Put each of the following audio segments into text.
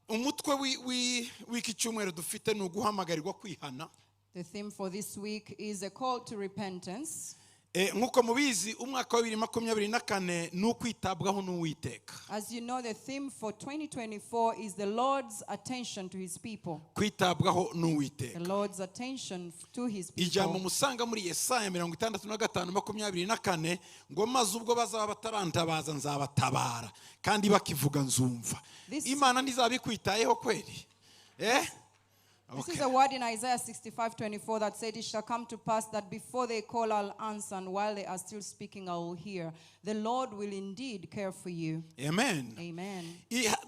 Umutwe w'iki cyumweru dufite ni uguhamagarirwa kwihana. The theme for this week is a call to repentance. Nk'uko mubizi, umwaka wa 2024 ni ukwitabwaho n'Uwiteka. As you know, the theme for 2024 is the Lord's attention to his people. Kwitabwaho The n'Uwiteka. Lord's attention to his Ijambo people. musanga muri Yesaya 65:24 ngo: "Maze ubwo bazaba batarantabaza, nzabatabara, kandi bakivuga nzumva." Imana ntizaba ikwitayeho kweri? This is Okay. a word in Isaiah 65:24 that said, "It shall come to pass that before they call, I'll answer, and while they are still speaking, I will hear." The Lord will indeed care for you. Amen. Amen.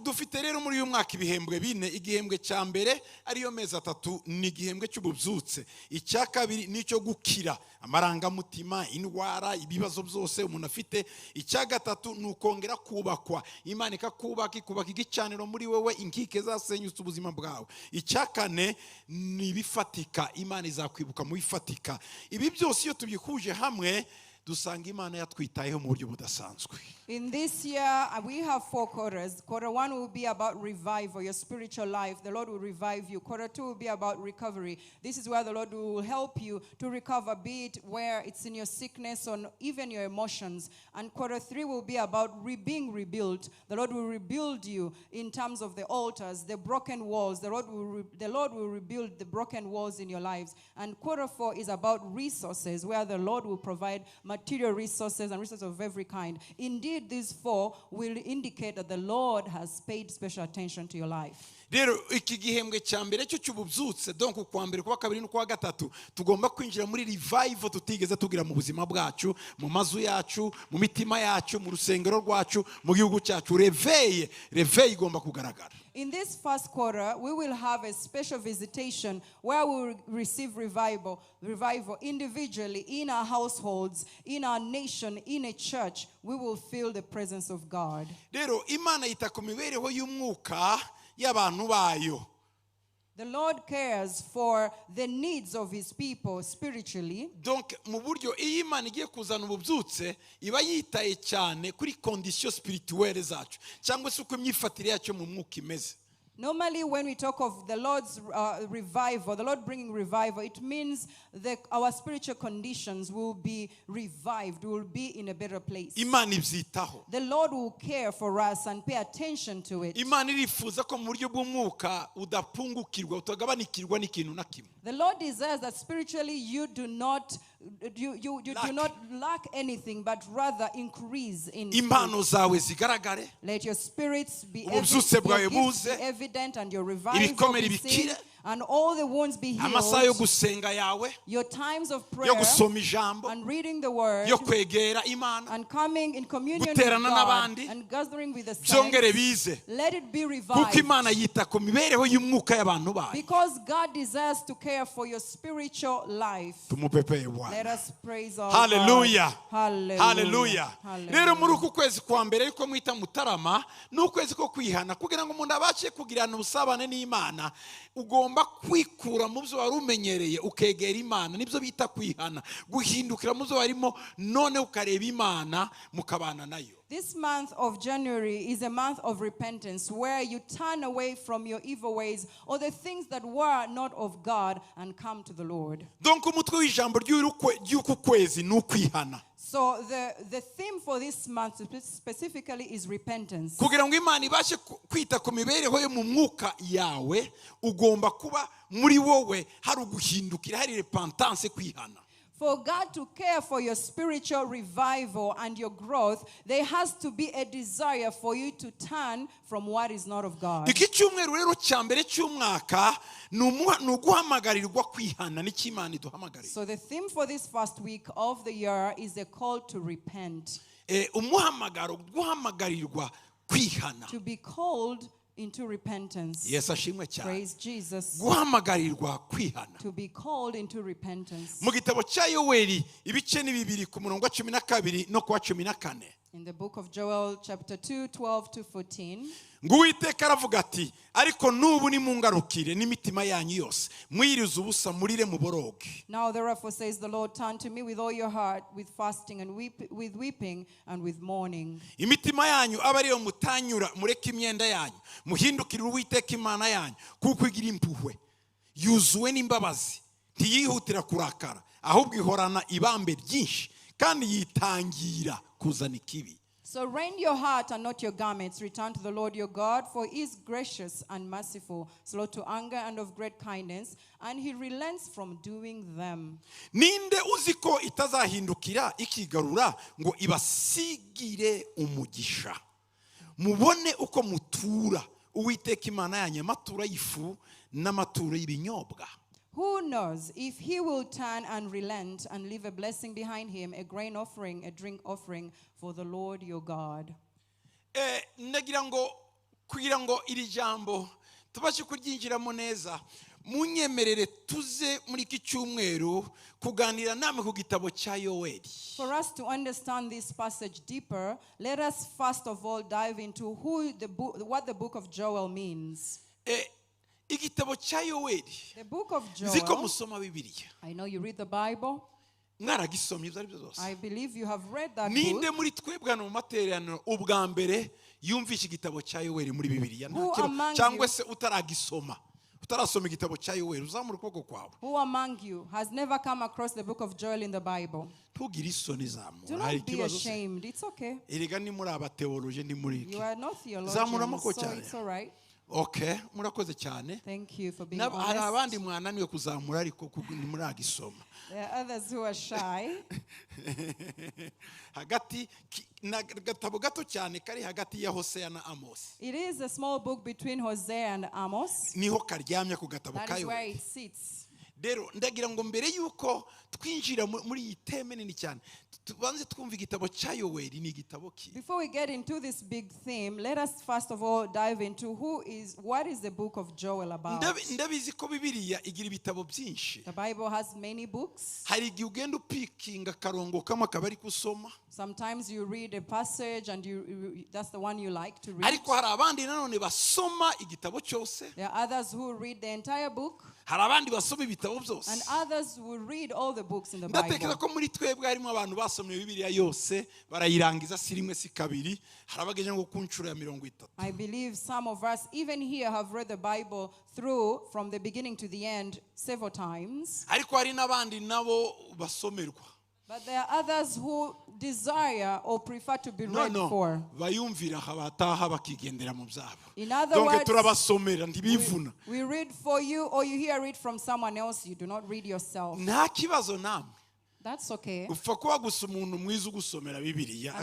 Dufite rero muri uyu mwaka ibihembwe bine. Igihembwe cya mbere, ariyo mezi 3, ni igihembwe cy'ububyutse. Icya kabiri ni icyo gukira amarangamutima, indwara, ibibazo byose umuntu afite. Icya gatatu ni ukongera kubakwa, Imana ikakubaka, ikubaka igicaniro muri wowe, inkike zasenyutse ubuzima bwawe. Icya kane ni ibifatika, Imana izakwibuka mu bifatika. Ibi byose iyo tubihuje hamwe, dusanga Imana yatwitayeho mu buryo budasanzwe. In this year, we have four quarters. Quarter one will be about revival, your spiritual life. The Lord will revive you. Quarter two will be about recovery. This is where the Lord will help you to recover, be it where it's in your sickness or even your emotions. And quarter three will be about being rebuilt. The Lord will rebuild you in terms of the altars, the broken walls. The Lord will rebuild the broken walls in your lives. And quarter four is about resources, where the Lord will provide material resources and resources of every kind. Indeed, these four will indicate that the Lord has paid special attention to your life. Rero iki gihembwe cya mbere cyo cy'ububyutse, donc ukwa mbere, kuwa kabiri n'ukwa gatatu, tugomba kwinjira muri revival tutigeze tugira mu buzima bwacu, mu mazu yacu, mu mitima yacu, mu rusengero rwacu, mu gihugu cyacu. Réveil, réveil igomba kugaragara. In this first quarter, we will have a special visitation where we will receive revival, revival individually, in our households, in our nation, in a church. We will feel the presence of God. Rero Imana yita ku mibereho y'umwuka y'abantu bayo. The Lord cares for the needs of his people spiritually. Donc mu buryo iyo Imana igiye kuzana ububyutse, iba yitaye cyane kuri condition spirituelle zacu, cyangwa se uko imyifatire yacu mu mwuka imeze. Normally, when we talk of the Lord's revival, the Lord bringing revival, it means that our spiritual conditions will be revived, will be in a better place. Imana ibyitaho. The Lord will care for us and pay attention to it. Imana irifuza ko mu buryo bw'umwuka udapungukirwa, utagabanikirwa n'ikintu na kimwe. The Lord desires that spiritually you do not you, you, you do Lack. Not lack anything, but rather increase in Impano fruit. Zawe zigaragare. Let your spirits be Ububyutse bwawe your gifts be buze. Evident and your revival Ibikomere be seen, bikire. And all the wounds be Amasaha yo healed. Gusenga yawe, Your times of yo prayer gusoma ijambo, and reading the word yo kwegera Imana, and coming in communion with guterana God n'abandi, and gathering with the byongere saints. bize, Let it be kuko revived. Imana yita ku mibereho y'umwuka y'abantu bayo. Because God desires to care for your spiritual life. Tumupepeye Let Bwana. Us praise our Haleluya. God. Hallelujah. Haleluya. Rero muri Hallelujah. uku kwezi kwa mbere, ariko mwita Mutarama, ni ukwezi ko kwihana. Kugira ngo umuntu abashe kugirana ubusabane n'Imana, ugomba kwikura mu byo wari umenyereye, ukegera Imana. Nibyo bita kwihana, guhindukira mu byo warimo, none ukareba Imana, mukabana nayo. This month of January is a month of repentance, where you turn away from your evil ways or the things that were not of God and come to the Lord. Donc umutwe w'ijambo ry'uku kwezi ni ukwihana. So the theme for this month specifically is repentance. Kugira ngo Imana ibashe kwita ku mibereho yo mu mwuka yawe, ugomba kuba muri wowe hari uguhindukira, hari repentance, kwihana. For God to care for your spiritual revival and your growth, there has to be a desire for you to turn from what is not of God. Iki cyumweru rero cya mbere cy'umwaka ni uguhamagarirwa kwihana, nicyo Imana iduhamagariye. So the theme for this first week of the year is a call to repent, Umuhamagaro guhamagarirwa kwihana. To be called into repentance. Yesu ashimwe cyane. Praise Jesus. Guhamagarirwa kwihana. To be called into repentance. Mu gitabo cya Yoweri, ibice ni 2, ku murongo wa 12 no ku wa 14. In the book of Joel, chapter 2, 12 to 14. Ngo Uwiteka aravuga ati: "Ariko n'ubu nimungarukire n'imitima yanyu yose, mwirize ubusa, murire, muboroge." Now therefore, says the Lord, turn to me with all your heart, with fasting and with weeping and with mourning. Imitima yanyu abe ariyo mutanyura, mureke imyenda yanyu, muhindukire Uwiteka Imana yanyu, kuko igira impuhwe, yuzuwe n'imbabazi, ntiyihutira kurakara, ahubwo ihorana ibambe ryinshi kandi yitangira kuzana ikibi. So rend your heart and not your garments. Return to the Lord your God, for he is gracious and merciful, slow to anger and of great kindness, and he relents from doing them. Ninde uzi ko itazahindukira ikigarura ngo ibasigire umugisha, mubone uko mutura Uwiteka Imana yanyu amaturo y'ifu n'amaturo y'ibinyobwa? Who knows if he will turn and relent and leave a blessing behind him, a grain offering, a drink offering for the Lord your God? Ndagira ngo kugira ngo iri jambo tubashe kuryinjiramo neza, munyemerere tuze muri iki cyumweru kuganira namwe ku gitabo cya Yoweri. For us to understand this passage deeper, let us first of all dive into what the book of Joel means. Igitabo cya Yoweri, The book of nzi ko Joel, musoma Bibiliya. I know you read the Bible. Mwaragisomye ibyo ari byo byose. I believe you have read that Ninde book. muri twebwe hano mu materaniro ubwa mbere yumvishe igitabo cya Yoweri muri Bibiliya? Nta Who kibazo. among Cyangwa you se utaragisoma, utarasoma igitabo cya Yoweri, uzamura ukuboko kwawe. Who among you has never come across the book of Joel in the Bible? Ntugire isoni, Do zamura. Hari not be ikibazo se? ashamed. It's okay. Erega ni muri abatewoloje, ni muri iki? You are not Zamura theologians, amaboko so cyane. it's all right. Okay, murakoze cyane. Thank you for being Hari abandi honest. mwananiwe kuzamura, ariko kuko ntimuragisoma. There are others who are shy. Hagati ni agatabo gato cyane kari hagati ya Hoseya na Amosi. It is a small book between Hosea and Amos. Niho karyamye ku gatabo That is kayo. where it sits. Rero ndagira ngo mbere y'uko twinjira muri iyi theme nini cyane, tubanze twumva igitabo cya Yoweri ni igitabo ki. Before we get into this big theme, let us first of all dive into what is the book of Joel about. Ndabizi ko Bibiliya igira ibitabo byinshi. The Bible has many books. Hari igihe ugenda upikinga akarongo kamwe akaba ari gusoma. Sometimes you read a passage and that's the one you like to read. Ariko hari abandi nanone basoma igitabo cyose. There are others who read the entire book, Hari abandi basoma ibitabo byose. and others who read all the books in the Ndatekereza Bible. ko muri twebwe harimo abantu basomye Bibiliya yose barayirangiza, si rimwe si kabiri, hari abageze nko ku nshuro ya 30. I believe some of us, even here, have read the Bible through from the beginning to the end several times. Ariko hari n'abandi nabo basomerwa. But there are others who desire or prefer to be No, read no, for. bayumvira aha, bataha bakigendera mu byabo. In other Donc words, turabasomera, ntibivuna. we read for you or you hear it from someone else. You do not read yourself. Nta kibazo namwe. That's okay. Upfa kuba gusa umuntu mwiza ugusomera Bibiliya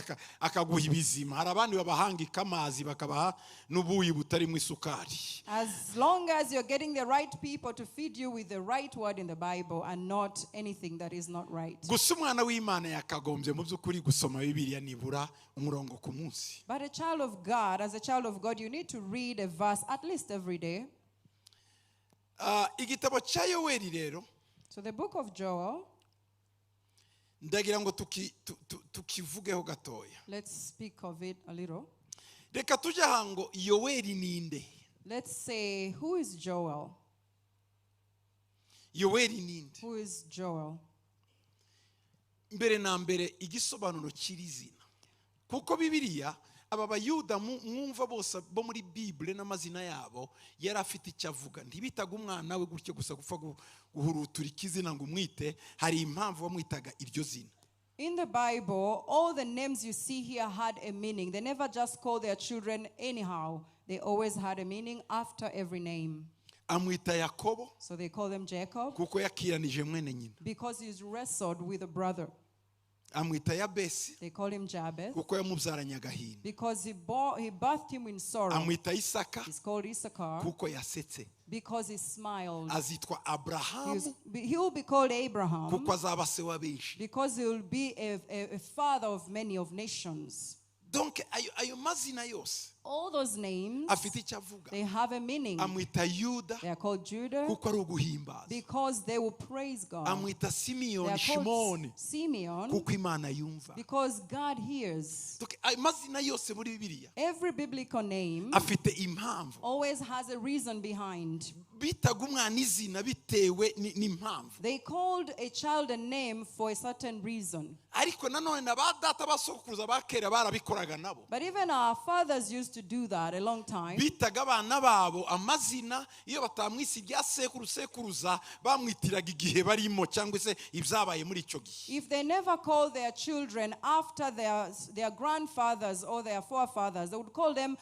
akaguha ibizima. Hari abandi babahangika amazi, bakabaha n'ubuyi butarimo isukari. As long as you're getting the right people to feed you with the right word in the Bible and not anything that is not right. Gusa umwana w'Imana yakagombye mu by'ukuri gusoma Bibiliya nibura umurongo ku munsi. But a child of God, as a child of God, you need to read a verse at least every day. Igitabo cya Yoweri rero, So the book of Joel, ndagira ngo tukivugeho gatoya. Let's speak of it a little. Reka tujye aha ngo Yoweri ninde? Let's say, who is Joel? Yoweri ninde? Who is Joel? Mbere na mbere igisobanuro cy'iri zina, kuko Bibiliya aba Bayuda mwumva bose bo muri Bible n'amazina yabo yari afite icyo avuga. Ntibitaga umwana we gutyo gusa gupfa guhurutura ikizina ngo umwite. Hari impamvu bamwitaga iryo zina. In the Bible, all the names you see here had a meaning. They never just called their children anyhow. They always had a meaning after every name. Amwita Yakobo So they call them Jacob kuko yakiranije mwene nyina. Because he's wrestled with a brother. Amwita Yabesi They call him Jabez kuko yamubyaranye agahinda. Because he birthed him in sorrow. Amwita Isaka He's called Issachar kuko yasetse. Because he smiled. Azitwa Abrahamu He will be called Abraham kuko azaba se wa benshi. Because he will be a father of many of nations. Donc ayo mazina yose All those names, afite icyo avuga. they have a meaning. Amwita Yuda They are called Judah kuko ari uguhimbaza. because they will praise God. Amwita They Simiyoni, are called Shimoni Simeon kuko Imana yumva. because God hears. Donc, amazina yose muri Bibiliya Every biblical name afite impamvu. always has a reason behind. Bitaga umwana izina bitewe n'impamvu. They called a child a name for a certain reason. Ariko nanone na ba data basokuruza ba kera barabikoraga nabo. But even our fathers used to do that a long time. Bitaga abana babo amazina, iyo batamwise ibya sekuru sekuruza bamwitiraga igihe barimo cyangwa se ibyabaye muri icyo gihe. If they never called their children after their grandfathers or their forefathers, they would call them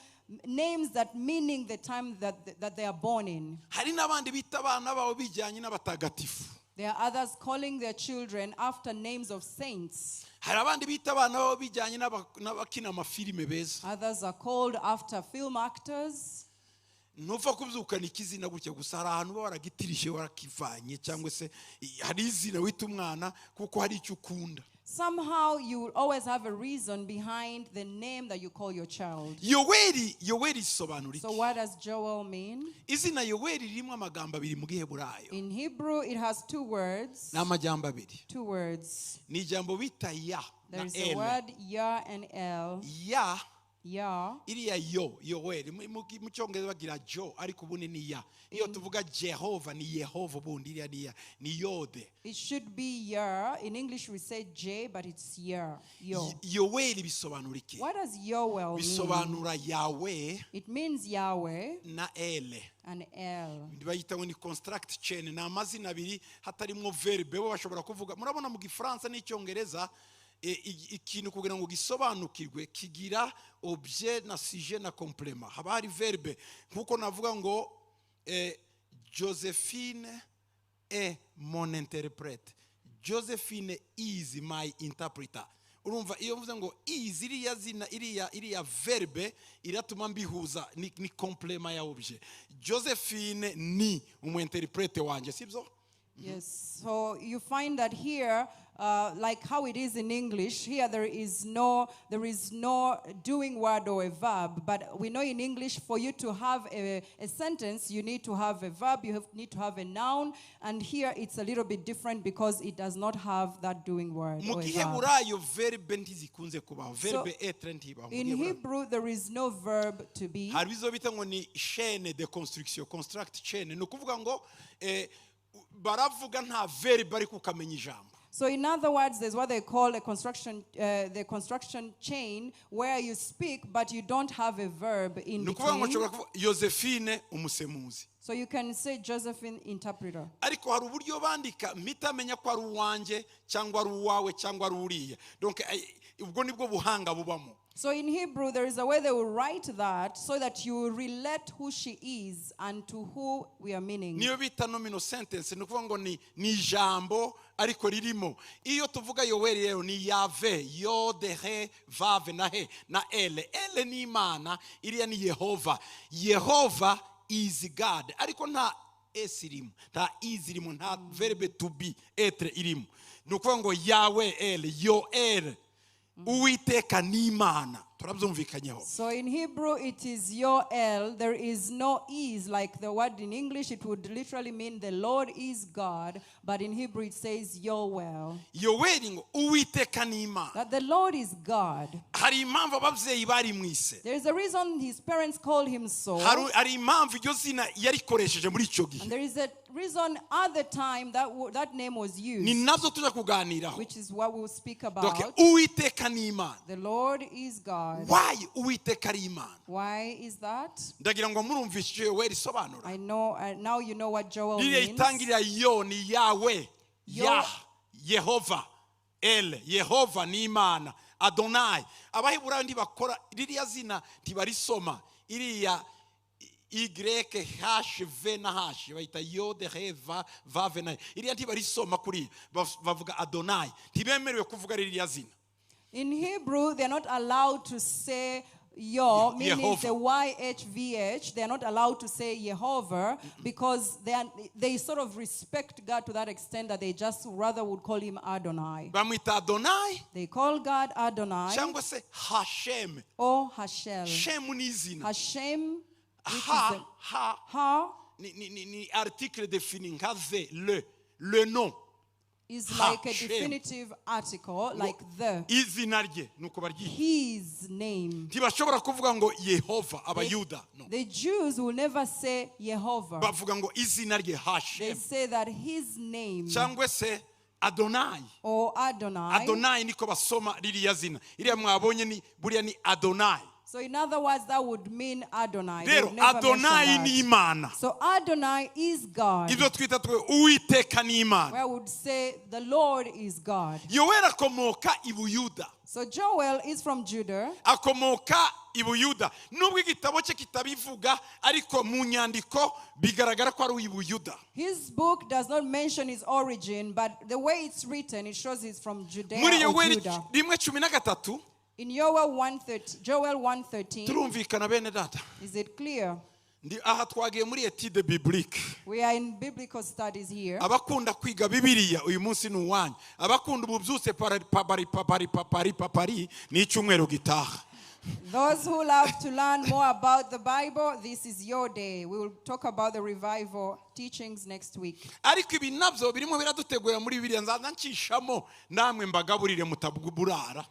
names that meaning the time that they are born in. Hari n'abandi bita abana babo bijyanye n'abatagatifu. There are others calling their children after names of saints. Hari abandi bita abana babo bijyanye n'abakina amafilime beza. Others are called after film actors. Ntupfa kubyukana ikizina gutya gusa, hari ahantu uba waragitirije warakivanye, cyangwa se hari izina wita umwana kuko hari icyo ukunda. Somehow you will always have a reason behind the name that you call your child. Yoweri, Yoweri isobanura So iki? what does Joel mean? Izina Yoweri ririmo amagambo abiri mu Giheburayo. In Hebrew, it has two words. Ni amajambo abiri. Two words. Ni ijambo bita ya There na is a el. word Ya and El. Ya Ya. iriya yo Yoweri mu Cyongereza bagira Jo, ariko ubundi ni ya. Iyo tuvuga Jehova ni Yehova, ubundi iriya ni ya, ni Yode. It should be Ya. In English we say J, but it's Ya. Yo. Yoweri bisobanura iki? What does Yoel mean? Bisobanura Yahweh It means Yahweh na El. and El. Bayita ngo ni construct chain, ni amazina abiri hatarimo verbe, bo bashobora kuvuga. Murabona mu Gifaransa n'Icyongereza ikintu kugira ngo gisobanukirwe kigira objet na sujet na complément, haba hari verbe. Nkuko navuga ngo Josephine est mon interprète, Josephine is my interpreter. Urumva iyo mvuze ngo is, iriya zina, iriya verbe iratuma mbihuza, ni complément ya objet. Josephine ni umu interprète wanjye, sibyo? Yes, so you find that here, like how it is in English, here there is no doing word or a verb. But we know in English, for you to have a sentence, you need to have a verb, you need to have a noun, and here it's a little bit different because it does not have that doing word Mu or a verb. Giheburayo verbe ntizikunze kubaho, verbe être ntibaho mu In Giheburayo. Hebrew, there is no verb to be. Hari izo bita ngo ni chaîne de construction, construct chain, ni ukuvuga ngo baravuga nta verbe ariko ukamenya ijambo. So in other words, there's what they call the construction chain, where you speak, but you don't have a verb in Ni ukuvuga ngo between. nshobora kuvuga Josephine umusemuzi. So you can say Josephine interpreter. Ariko hari uburyo bandika mpita menya ko ari uwanjye cyangwa ari uwawe cyangwa ari uriya. Donc ubwo nibwo buhanga bubamo. So in Hebrew, there is a way they will write that so that you relate who she is and to who we are meaning. Niyo bita nominal sentence, ni ukuvuga ngo ni ijambo ariko ririmo. Iyo tuvuga Yoweri rero ni Yave, Yode, he, vave na he na ele. Ele ni Imana, iriya ni Yehova. Yehova is God, ariko nta s irimo, nta is irimo, nta verbe to be, être irimo. Ni ukuvuga ngo Yawe El yo El, Uwiteka ni Imana. Turabyumvikanyeho? So in Hebrew, it is Yoel. There is no is like the word in English. It would literally mean the Lord is God. But in Hebrew, it says Yoel. Yoweri ngo Uwiteka ni Imana. That the Lord is God. Hari impamvu ababyeyi bari mwise. There is a reason his parents called him so. Hari impamvu iryo zina yarikoresheje muri icyo gihe. And there is a reason at the time that that name was Ni used, nabyo tujya kuganiraho. which is what we'll speak Donc about. Uwiteka ni Imana. The Lord is God. Why Uwiteka ari Imana? Why is that? Ndagira ngo murumvishe icyo Yoweri isobanura. I know, now you know what Joel Ririya means. itangirira yo ni Yawe. Yo. Ya Yehova El, Yehova ni Imana, Adonai. Abaheburayo ntibakora ririya zina, ntibarisoma iriya y h v na h, bayita yode he va vave na iriya, ntibarisoma kuriya. Bavuga Adonai, ntibemerewe kuvuga ririya zina. In Hebrew, they're not allowed to say Yo, meaning Yehovah. The YHVH, they are not allowed to say Yehovah because they sort of respect God to that extent that they just rather would call him Adonai. Bamwita Adonai They call God Adonai cyangwa se Hashem. Or Hashem. Shemu ni izina. Hashem, which Ha is the, ha Ha ni article défini nka the, le nom. Is like a Hashem. Definitive article, like the. Izina rye nuko baryita. His name. Ntibashobora kuvuga ngo Yehova abayuda, no. The Jews will never say Yehovah. Bavuga ngo izina rye They Hashem say that his name cyangwa se Adonai. Or Adonai. Adonai niko basoma ririya zina iriya mwabonye ni buriya ni Adonai. So in other words, that would mean Adonai. They Rero would never mention Adonai that. ni Imana. So Adonai is God. Ibyo twita twe Uwiteka ni Imana. Where I would say the Lord is God. Yoweri akomoka i Buyuda. So Joel is from Judah. Akomoka i Buyuda nubwo igitabo cye kitabivuga ariko mu nyandiko bigaragara ko ari i Buyuda. His book does not mention his origin, but the way it's written, it shows he's from Judea Muri or Yoweri Judah. 1:13. In Joel 1:13, Joel 1:13, Turumvikana bene data? Is it clear? Ndi aha twagiye muri étude biblique. We are in biblical studies here. Abakunda kwiga Bibiliya uyu munsi ni uwanyu. Abakunda ububyutse parari papari papari papari papari ni icyumweru gitaha. Those who love to learn more about the Bible, this is your day. We will talk about the revival teachings next week. Ariko ibi nabyo birimo biradutegura muri Bibiliya nzaza ncishamo namwe mbagaburire mutaburara.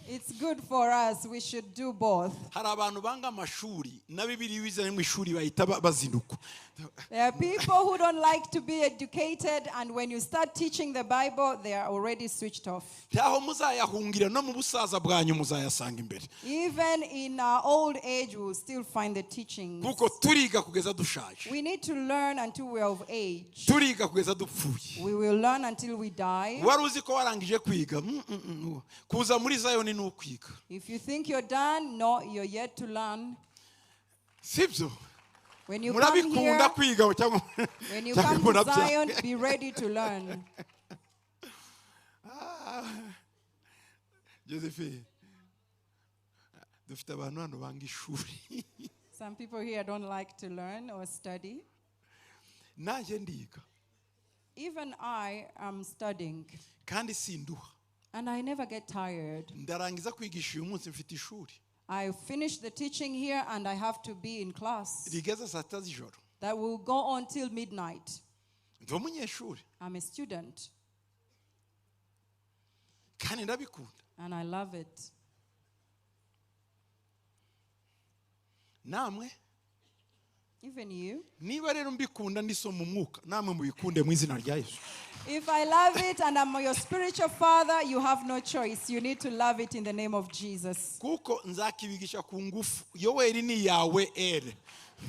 It's good for us. We should do both. Hari abantu banga amashuri na Bibiliya bizanye mu ishuri bahita bazinukwa. There are people who don't like to be educated, and when you start teaching the Bible, they are already switched off. Ntaho muzayahungira no mu busaza bwanyu muzayasanga imbere. Even in our old age, we will still find the teachings. Kuko turiga kugeza dushaje. We need to learn until we are of age. Turiga kugeza dupfuye. We will learn until we die. Wari uzi ko warangije kwiga. Kuza muri Zayoni ni ukwiga. If you think you're done, no, you're yet to learn. Sibyo? When you come Murabikunda here, kwiga cyangwa when you cyangwa come to murabya- Zion, be ready to learn. Ah. Josephine dufite abantu hano banga ishuri. Some people here don't like to learn or study. Nanjye ndiga. Even I am studying, Kandi sinduha. And I never get tired. Ndarangiza kwigisha uyu munsi mfite ishuri I finish the teaching here, and I have to be in class rigeze saa sita z'ijoro. That will go on till midnight. Ndi umunyeshuri. I'm a student, Kandi ndabikunda. And I love it. Namwe Even you. Niba rero mbikunda ndisoma umwuka namwe mubikunde mu izina rya Yesu. If I love it and I'm your spiritual father, you have no choice. You need to love it in the name of Jesus. Kuko nzakibigisha ku ngufu. Yoweri ni yawe ere.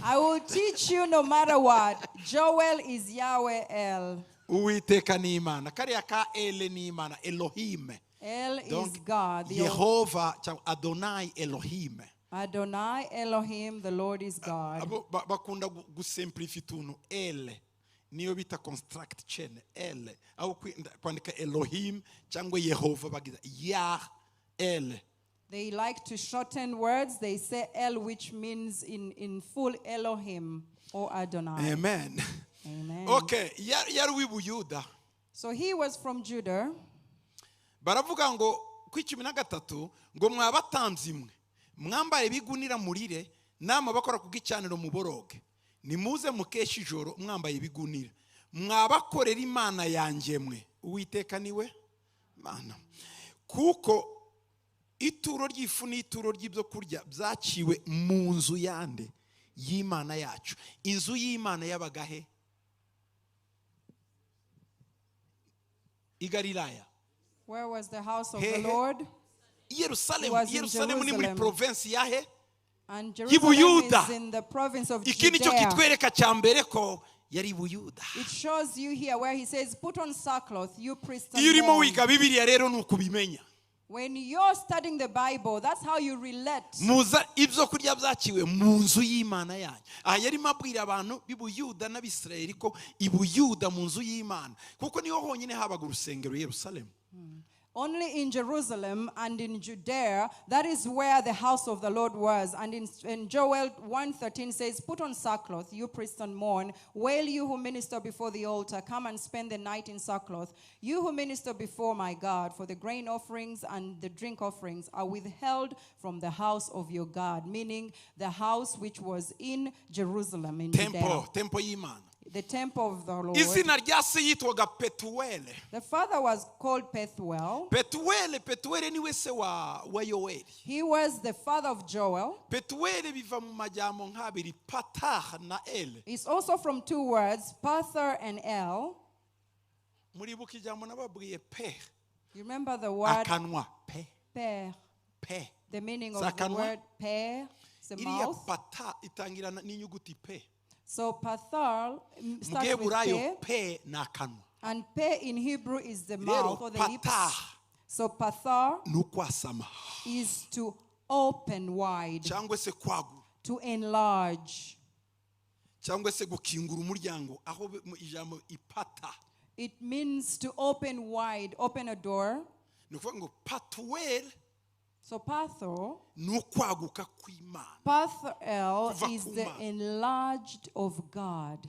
I will teach you no matter what. Joel is Yahweh El. Uwiteka ni Imana kariya ka ele ni Imana Elohim. El is Donc, God. The Yehova cyangwa Adonai Elohim. Adonai Elohim, the Lord is God. Abo bakunda gusimplify utuntu el niyo bita construct chain el aho kwandika Elohim cyangwa Yehova bagiza Yah El. They like to shorten words. They say El, which means in full Elohim or Adonai. Amen. Amen. Okay, yari uw'i Buyuda. So he was from Judah. Baravuga ngo ku 13 ngo mwabatambyi mwe mwambaye ibigunira murire namwe bakora ku bw'icaniro muboroge nimuze mukesha ijoro mwambaye ibigunira mwabakorera Imana yanjye mwe Uwiteka niwe Mana kuko ituro ry'ifu n'ituro ry'ibyo kurya byaciwe mu nzu yande y'Imana yacu. Inzu y'Imana y'abagahe i Galilaya. Where was the house of Hey, the hey. Lord? Yerusalemu. He was in Yerusalemu ni muri Jerusalem. provinsi yahe? And Y'Ibuyuda. Jerusalem is in the province of Iki nicyo Judea. kitwereka cya mbere ko yari i Buyuda. It shows you here where he says, "Put on sackcloth, you priests, and Iyo urimo mourn." wiga Bibiliya rero ni ukubimenya. When you're studying the Bible, that's how you relate. Muza ibyo kurya byaciwe mu nzu y'Imana yanyu. Aha yarimo abwira abantu b'i Buyuda n'Abisirayeli ko i Buyuda mu nzu y'Imana kuko niho honyine habaga urusengero i Yerusalemu. Only in Jerusalem and in Judea, that is where the house of the Lord was. And in Joel 1:13 says, "Put on sackcloth, you priests, and mourn. Wail, you who minister before the altar. Come and spend the night in sackcloth. You who minister before my God, for the grain offerings and the drink offerings are withheld from the house of your God," meaning the house which was in Jerusalem, in Temple, Judea. Temple y'Imana. The temple of the Lord. Izina rya se yitwaga Petuwele. The father was called Pethuel. Petuwele, Petuwele niwe se wa Yoweli. He was the father of Joel. Petuwele biva mu majambo nk'abiri, Patah na El. It's also from two words, Pather and El. Muribuka ijambo nababwiye pe? You remember the word Akanwa pe. Per. Pe. The meaning of the Sakanwa. word per, the Iriya mouth. pata itangira n'inyuguti pe. So Pathar Mu starts with Giheburayo pe, pe ni akanwa. and pe in Hebrew is the Rero mouth or the lips. patah So Pathar ni ukwasama is to open wide, cyangwa se kwagura to enlarge. cyangwa se gukingura umuryango aho mu ijambo ipata. It means to open wide, open a door. Ni ukuvuga ngo Patuweli So Pathor, ni ukwaguka kw'Imana. Pathel Kuva is the ku Mana. enlarged of God.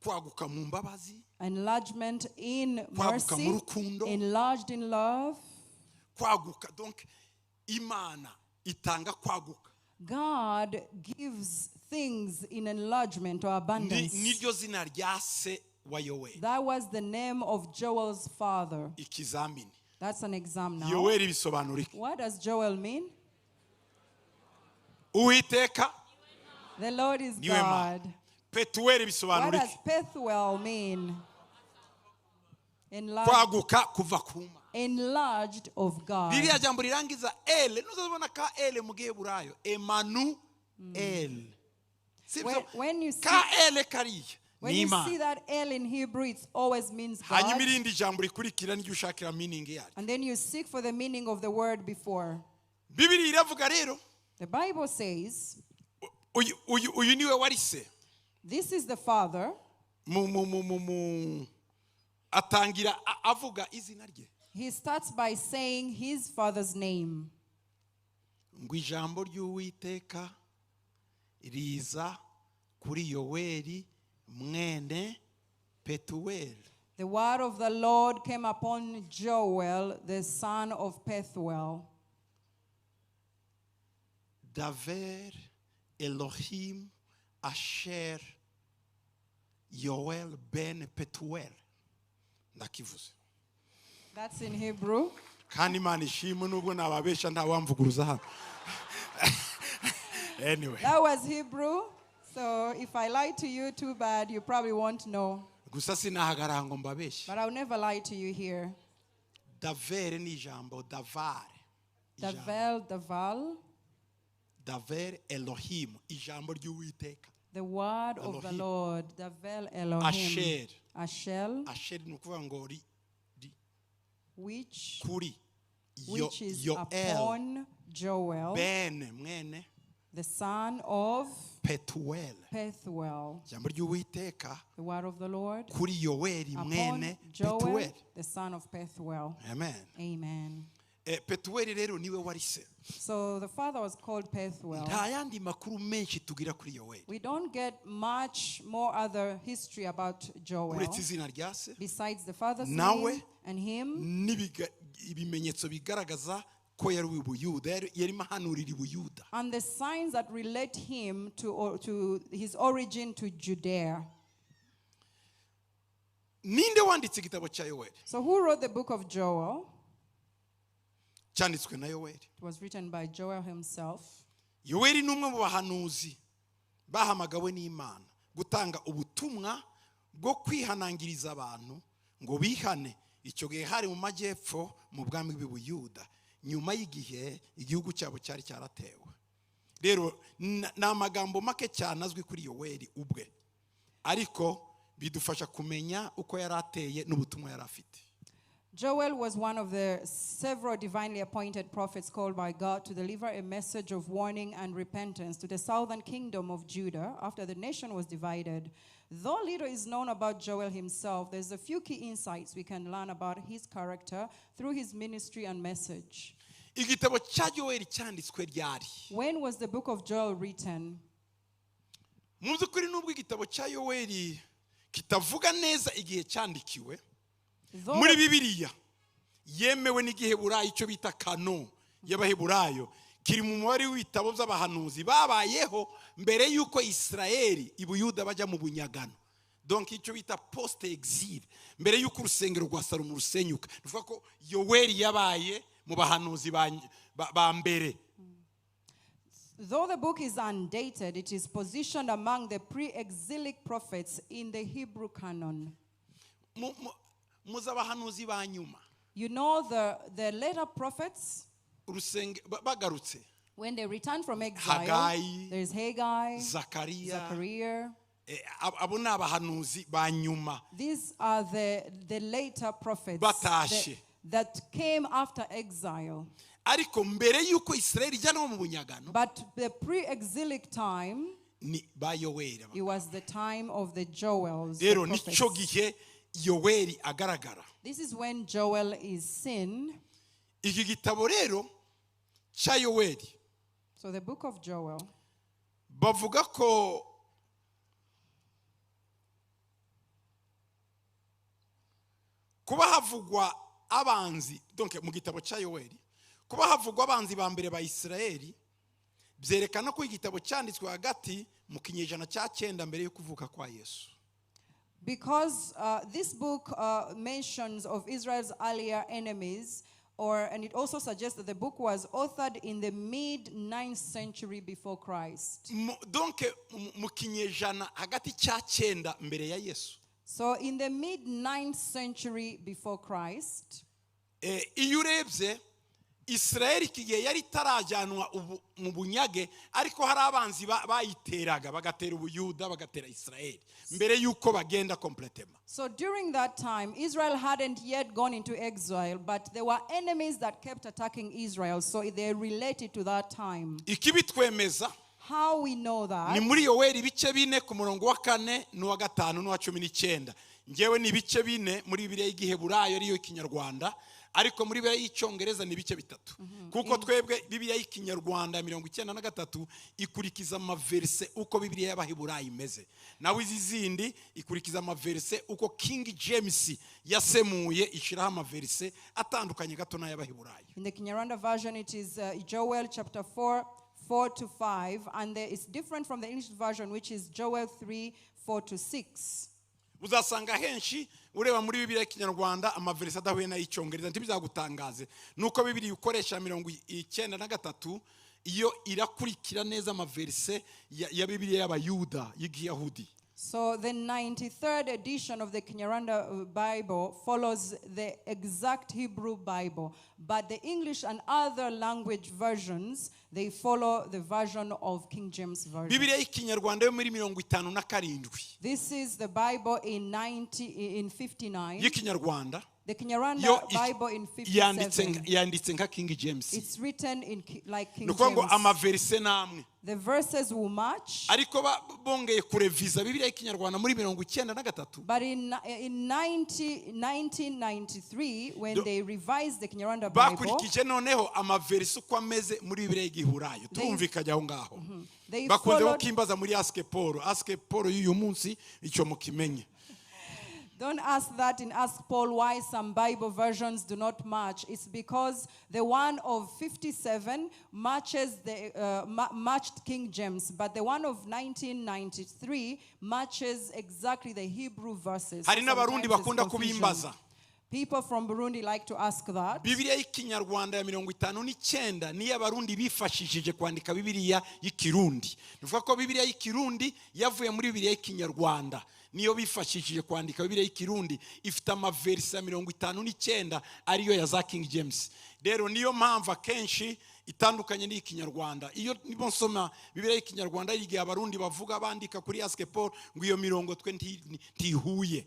Kwaguka mu mbabazi. Enlargement in Kwaguka mu mercy, rukundo. Enlarged in love. Kwaguka, donc Imana itanga kwaguka. God gives things in enlargement or abundance. Niryo zina rya se wa Yoweli. That was the name of Joel's father. Ikizamini. That's an exam now. Yoweli bisobanura iki? What does Joel mean? Uwiteka The Lord is niwe Mana. God. Petuweli What bisobanura does iki? Pethuel mean? Enlarged, Kwaguka kuva ku Mana. enlarged of God. Ririya jambo rirangiza El, ntuzabona ka El mu Giheburayo, Emanu El. Si byo? When you see, Ka El kariya when ni you see Imana. that El in Hebrew, it always means Hanyuma God. irindi jambo rikurikira niryo ushakira meaning yaryo. And then you seek for the meaning of the word before. Bibiliya iravuga rero, The Bible says, uyu niwe wari se. this is the father. Mu mu mu mu mu atangira avuga izina rye. He starts by saying his father's name. Ngo ijambo ry'Uwiteka riza kuri Yoweli mwene Petuweli. The word of the Lord came upon Joel, the son of Pethuel. Daver Elohim Asher Yoel ben Petuel. Ndakivuze. That's in Hebrew. Kandi Imana ishimwe nubwo nababesha ntawamvuguruza hano. Anyway. That was Hebrew. So if I lie to you, too bad. You probably won't know. Gusa sinahagarara ngo mbabeshe. But I'll never lie to you here. Daver ni ijambo davar. Ijambo. Davel, Daval, Daver Elohim, ijambo ry'Uwiteka. the word of the Elohim. Lord. Davel Elohim. Asher. Asher, Asher ni ukuvuga ngo ri which, kuri which is Yoel upon Joel, ben mwene the son of Petuel. Pethuel. Ijambo ry'Uwiteka The word of the Lord kuri Yoweli upon mwene Joel, Petuel. the son of Pethuel. Amen. Amen. Petuel rero niwe wari se. So the father was called Pethuel. Nta yandi makuru menshi tugira kuri Yoweli. We don't get much more other history about Joel Uretse izina rya se besides the father's Nawe name and him ibimenyetso bigaragaza ko yari uw'i Buyuda, yarimo ahanurira i Buyuda. and the signs that relate him to his origin to Judea. Ninde wanditse igitabo cya Yoweli? So who wrote the book of Joel? Cyanditswe na Yoweli. It was written by Joel himself. Yoweli ni umwe mu bahanuzi bahamagawe n'Imana gutanga ubutumwa bwo kwihanangiriza abantu ngo bihane. Icyo gihe hari mu majyepfo mu bwami bw'i Buyuda, nyuma y'igihe igihugu cyabo cyari cyaratewe. Rero ni amagambo make cyane azwi kuri Yoweli ubwe, ariko bidufasha kumenya uko yari ateye n'ubutumwa yari afite. Joel was one of the several divinely appointed prophets called by God to deliver a message of warning and repentance to the southern kingdom of Judah after the nation was divided. Though little is known about Joel himself, there's a few key insights we can learn about his character through his ministry and message. Igitabo cya Yoweri cyanditswe ryari? When was the book of Joel written? Mu by'ukuri, nubwo igitabo cya Yoweri kitavuga neza igihe cyandikiwe, Though muri Bibiliya yemewe n'igiheburayo, icyo bita canon y'Abaheburayo, kiri mu mubare w'ibitabo by'abahanuzi babayeho mbere y'uko Isirayeli ibuyuda bajya mu bunyagano, donc icyo bita post exil, mbere y'uko urusengero rwa Salomo rusenyuka. Ni ukuvuga ko Yoweri yabaye mu bahanuzi ba mbere. Though the book is undated, it is positioned among the pre exilic prophets in the Hebrew canon. Muzi abahanuzi ba nyuma, You know the later prophets, bagarutse, when they returned from exile, Haggai, there's Haggai, Zakariya, Zechariah. Abo ni abahanuzi ba nyuma. These are the later prophets Batashe. that came after exile. Ariko mbere y'uko Isirayeli ijyanwa mu bunyagano, But the pre exilic time, ni ba Yoweri. It was the time of the Joels, the Rero nicyo prophets. gihe Yoweri agaragara. This is when Joel is seen. Iki gitabo rero cya Yoweri, So the book of Joel, bavuga ko kuba havugwa abanzi, donc mu gitabo cya Yoweri kuba havugwa abanzi ba mbere ba Isirayeli, byerekana ko igitabo cyanditswe hagati mu kinyejana cya 9 mbere yo kuvuka kwa Yesu. Because this book mentions of Israel's earlier enemies, and it also suggests that the book was authored in the mid 9th century before Christ. Donc mu kinyejana hagati cya 9 mbere ya Yesu. So in the mid 9th century before Christ, Iyo urebye Isirayeli iki gihe yari itarajyanwa mu bunyage, ariko hari abanzi bayiteraga, bagatera Ubuyuda, bagatera Isirayeli mbere y'uko bagenda complètement. So during that time, Israel hadn't yet gone into exile, but there were enemies that kept attacking Israel. So they related to that time. Ikibitwemeza How we know that? ni muri Yoweri ibice 4 ku murongo wa 4 n'uwa 5 n'uwa 19. Ngewe ni ibice 4 muri Bibiliya y'Igiheburayo, ariyo Ikinyarwanda, ariko muri Bibiliya y'Icyongereza ni ibice 3, kuko twebwe Bibiliya y'Ikinyarwanda 93 ikurikiza amaverse uko Bibiliya y'Abaheburayo imeze, nawe izi zindi ikurikiza amaverse uko King James yasemuye, ishyiraho amaverse atandukanye gato n'ay'Abaheburayo. In the Kinyarwanda version, it is Joel chapter 4, 4 to 5, and it's different from the English version, which is Joel 3, 4 to 6. Uzasanga henshi ureba muri Bibiliya y'Ikinyarwanda amaverse adahuye n'ay'Icyongereza. Ntibizagutangaze nuko Bibiliya ukoresha 93 iyo irakurikira neza amaverse ya Bibiliya y'Abayuda y'Igiyahudi. So the 93rd edition of the Kinyarwanda Bible follows the exact Hebrew Bible, but the English and other language versions, they follow the version of King James Version. Bibiliya y'Ikinyarwanda yo muri 57, This is the Bible in 90 in 59. y'Ikinyarwanda, The Kinyarwanda yo Bible in yanditse 57. Yanditse nka King James. It's written like Ni King ukuvuga ngo James. amaverse n'amwe, The verses will match. ariko bongeye kureviza Bibiliya y'Ikinyarwanda muri 93, But in 90, 1993, when they revised the Kinyarwanda Bible, bakurikije noneho amaverse uko ameze muri Bibiliya y'Igiheburayo. Turumvikanye aho ngaho? They Bakunze followed, kukimbaza muri Ask Paul, Ask Paul y'uyu munsi, icyo mukimenye. Don't ask that in Ask Paul why some Bible versions do not match. It's because the one of 57 matched King James, but the one of 1993 matches exactly the Hebrew verses. So Hari n'Abarundi sometimes there's bakunda confusion. kubimbaza. People from Burundi like to ask that. Bibiliya y'Ikinyarwanda ya 59 niyo Abarundi bifashishije kwandika Bibiliya y'Ikirundi. Ni ukuvuga ko Bibiliya y'Ikirundi yavuye muri Bibiliya y'Ikinyarwanda, niyo bifashishije kwandika Bibiliya y'Ikirundi. Ifite amaverisi ya 59 ariyo ya za King James. Rero niyo mpamvu akenshi itandukanye n'Ikinyarwanda. Iyo nibo nsoma Bibiliya y'Ikinyarwanda, igihe Abarundi bavuga bandika kuri Ask Paul ngo iyo mirongo twe ntihuye.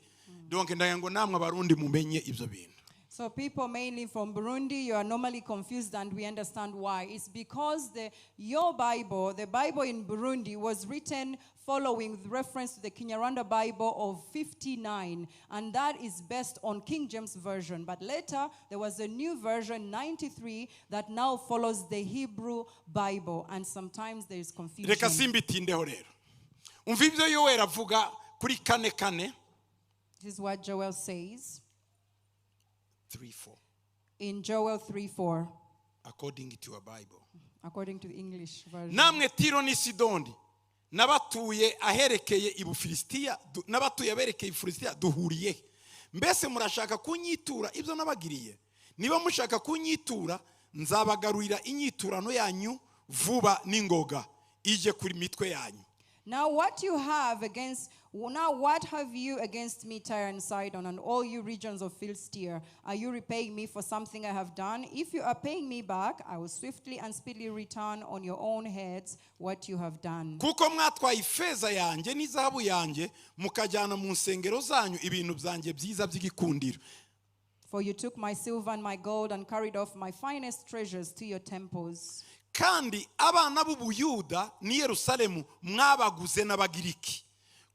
Donc ndagira ngo namwe Abarundi mumenye ibyo bintu. So So people mainly from Burundi, you are normally confused, and we understand why. It's because your Bible, the Bible in Burundi, was written following the reference to the Kinyarwanda Bible of 59, and that is based on King James Version. But later, there was a new version, 93, that now follows the Hebrew Bible, and sometimes there is confusion. Reka simbitindeho rero. Umva ibyo Yoweri avuga kuri kane kane. This is what Joel says 3:4. In Joel 3:4, According to your Bible. According to the English version. Namwe Tiro n'i Sidoni n'abatuye aherekeye i Bufilisitiya n'abatuye aberekeye i Bufilisitiya, duhuriye he? Mbese murashaka kunyitura ibyo nabagiriye? Niba mushaka kunyitura, nzabagarurira inyiturano yanyu vuba n'ingoga ije kuri mitwe yanyu. Now what have you against me, Tyre and Sidon, and all you regions of Philistia? Are you repaying me for something I have done? If you are paying me back, I will swiftly and speedily return on your own heads what you have done. Kuko mwatwaye ifeza yanjye n'izahabu yanjye, mukajyana mu nsengero zanyu ibintu byanjye byiza by'igikundiro. For you took my silver and my gold and carried off my finest treasures to your temples. Kandi abana b'Ubuyuda n'i Yerusalemu mwabaguze n'Abagiriki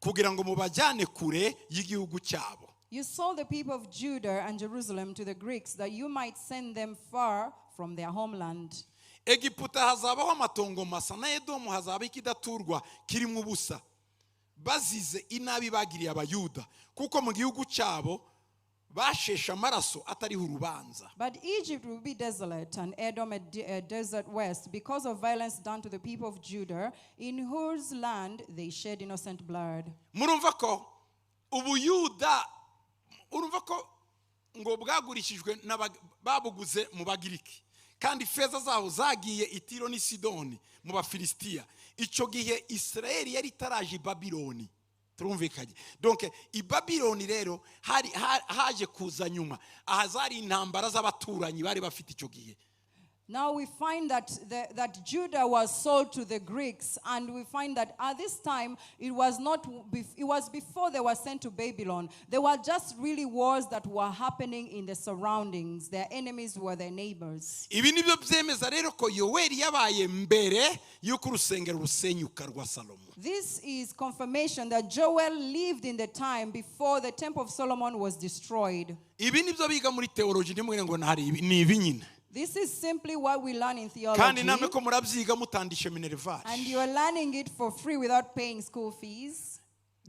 kugira ngo mubajyane kure y'igihugu cyabo. You sold the people of Judah and Jerusalem to the Greeks that you might send them far from their homeland. Egiputa hazabaho amatongo masa, na Edomu hazaba ikidaturwa kirimo ubusa, bazize inabi bagiriye Abayuda, kuko mu gihugu cyabo basheshe amaraso atariho urubanza. But Egypt will be desolate and Edom a desert waste because of violence done to the people of Judah, in whose land they shed innocent blood. Murumva ko Ubuyuda, urumva ko ngo bwagurishijwe babuguze mu Bagiriki, kandi ifeza zabo zagiye i Tiro n'i Sidoni mu Bafilisitiya. Icyo gihe Isirayeli yari itaraje i Babiloni. Turumvikanye? Donc i Babiloni rero hari haje kuza nyuma. Aha zari intambara z'abaturanyi bari bafite icyo gihe. Now we find that Judah was sold to the Greeks, and we find that at this time it was not it was before they were sent to Babylon. There were just really wars that were happening in the surroundings. Their enemies were their neighbors. Ibi nibyo byemeza rero ko Yoweri yabaye mbere y'uko urusengero rusenyuka rwa Salomo. This is confirmation that Joel lived in the time before the Temple of Solomon was destroyed. Ibi nibyo biga muri theology, ntimubwire ngo ntari ibi, ni ibi nyine. This is simply what we learn in theology. Kandi namwe ko murabyiga mutandishe minerval. And you are learning it for free without paying school fees.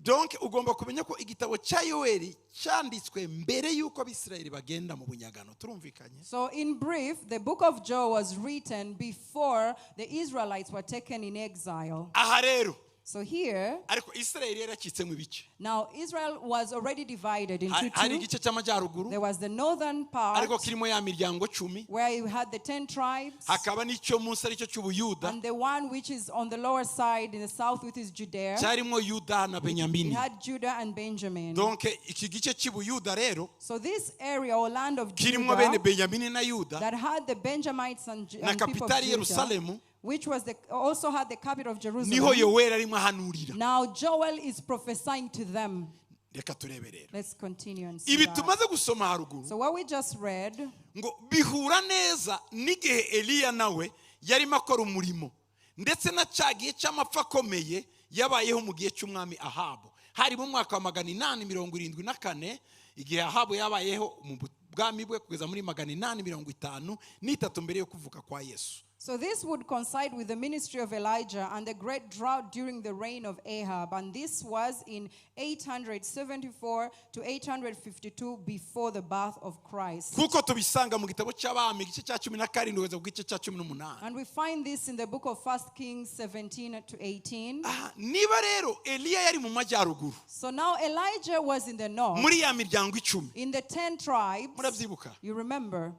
Donc ugomba kumenya ko igitabo cya Yoweri cyanditswe mbere y'uko Abisirayeli bagenda mu bunyagano. Turumvikanye? So in brief, the book of Joel was written before the Israelites were taken in exile. Aha rero. So here, Ariko Israel yaracitsemo ibice. Now Israel was already divided into Hari two. igice cy'amajyaruguru. There was the northern part, Ariko kirimo ya miryango 10. where you had the 10 tribes, Hakaba n'icyo munsi aricyo cy'Ubuyuda. and the one which is on the lower side in the south, which is Judea. Cyarimo Yuda na Benyamini. It had Judah and Benjamin. Donc iki gice cy'Ubuyuda rero, So this area or land of kirimo bene Judah Benyamini na Yuda, that had the Benjamites na and people of kapitali Judah, Yerusalemu, which was also had the capital of niho Jerusalem. Yoweri arimo ahanurira. Now Joel is prophesying to them. Reka turebe rero. Let's continue and see Ibi that. tumaze gusoma haruguru, So what we just read, ngo bihura neza n'igihe Eliya nawe yarimo akora umurimo, ndetse na cya gihe cy'amapfa akomeye yabayeho mu gihe cy'umwami Ahabu. Hari mu mwaka wa 874, igihe Ahabu yabayeho mu bwami bwe kugeza muri 853 mbere yo kuvuka kwa Yesu. So this would coincide with the ministry of Elijah and the great drought during the reign of Ahab. And this was in 874 to 852 before the birth of Christ. Kuko tubisanga mu gitabo cy'Abami igice cya 17 kugeza ku gice cya 18. And we find this in the book of 1 Kings 17 to 18. Aha, niba rero Eliya yari mu majyaruguru, So now Elijah was in the north, muri ya miryango 10, in the 10 tribes. Murabyibuka? You remember?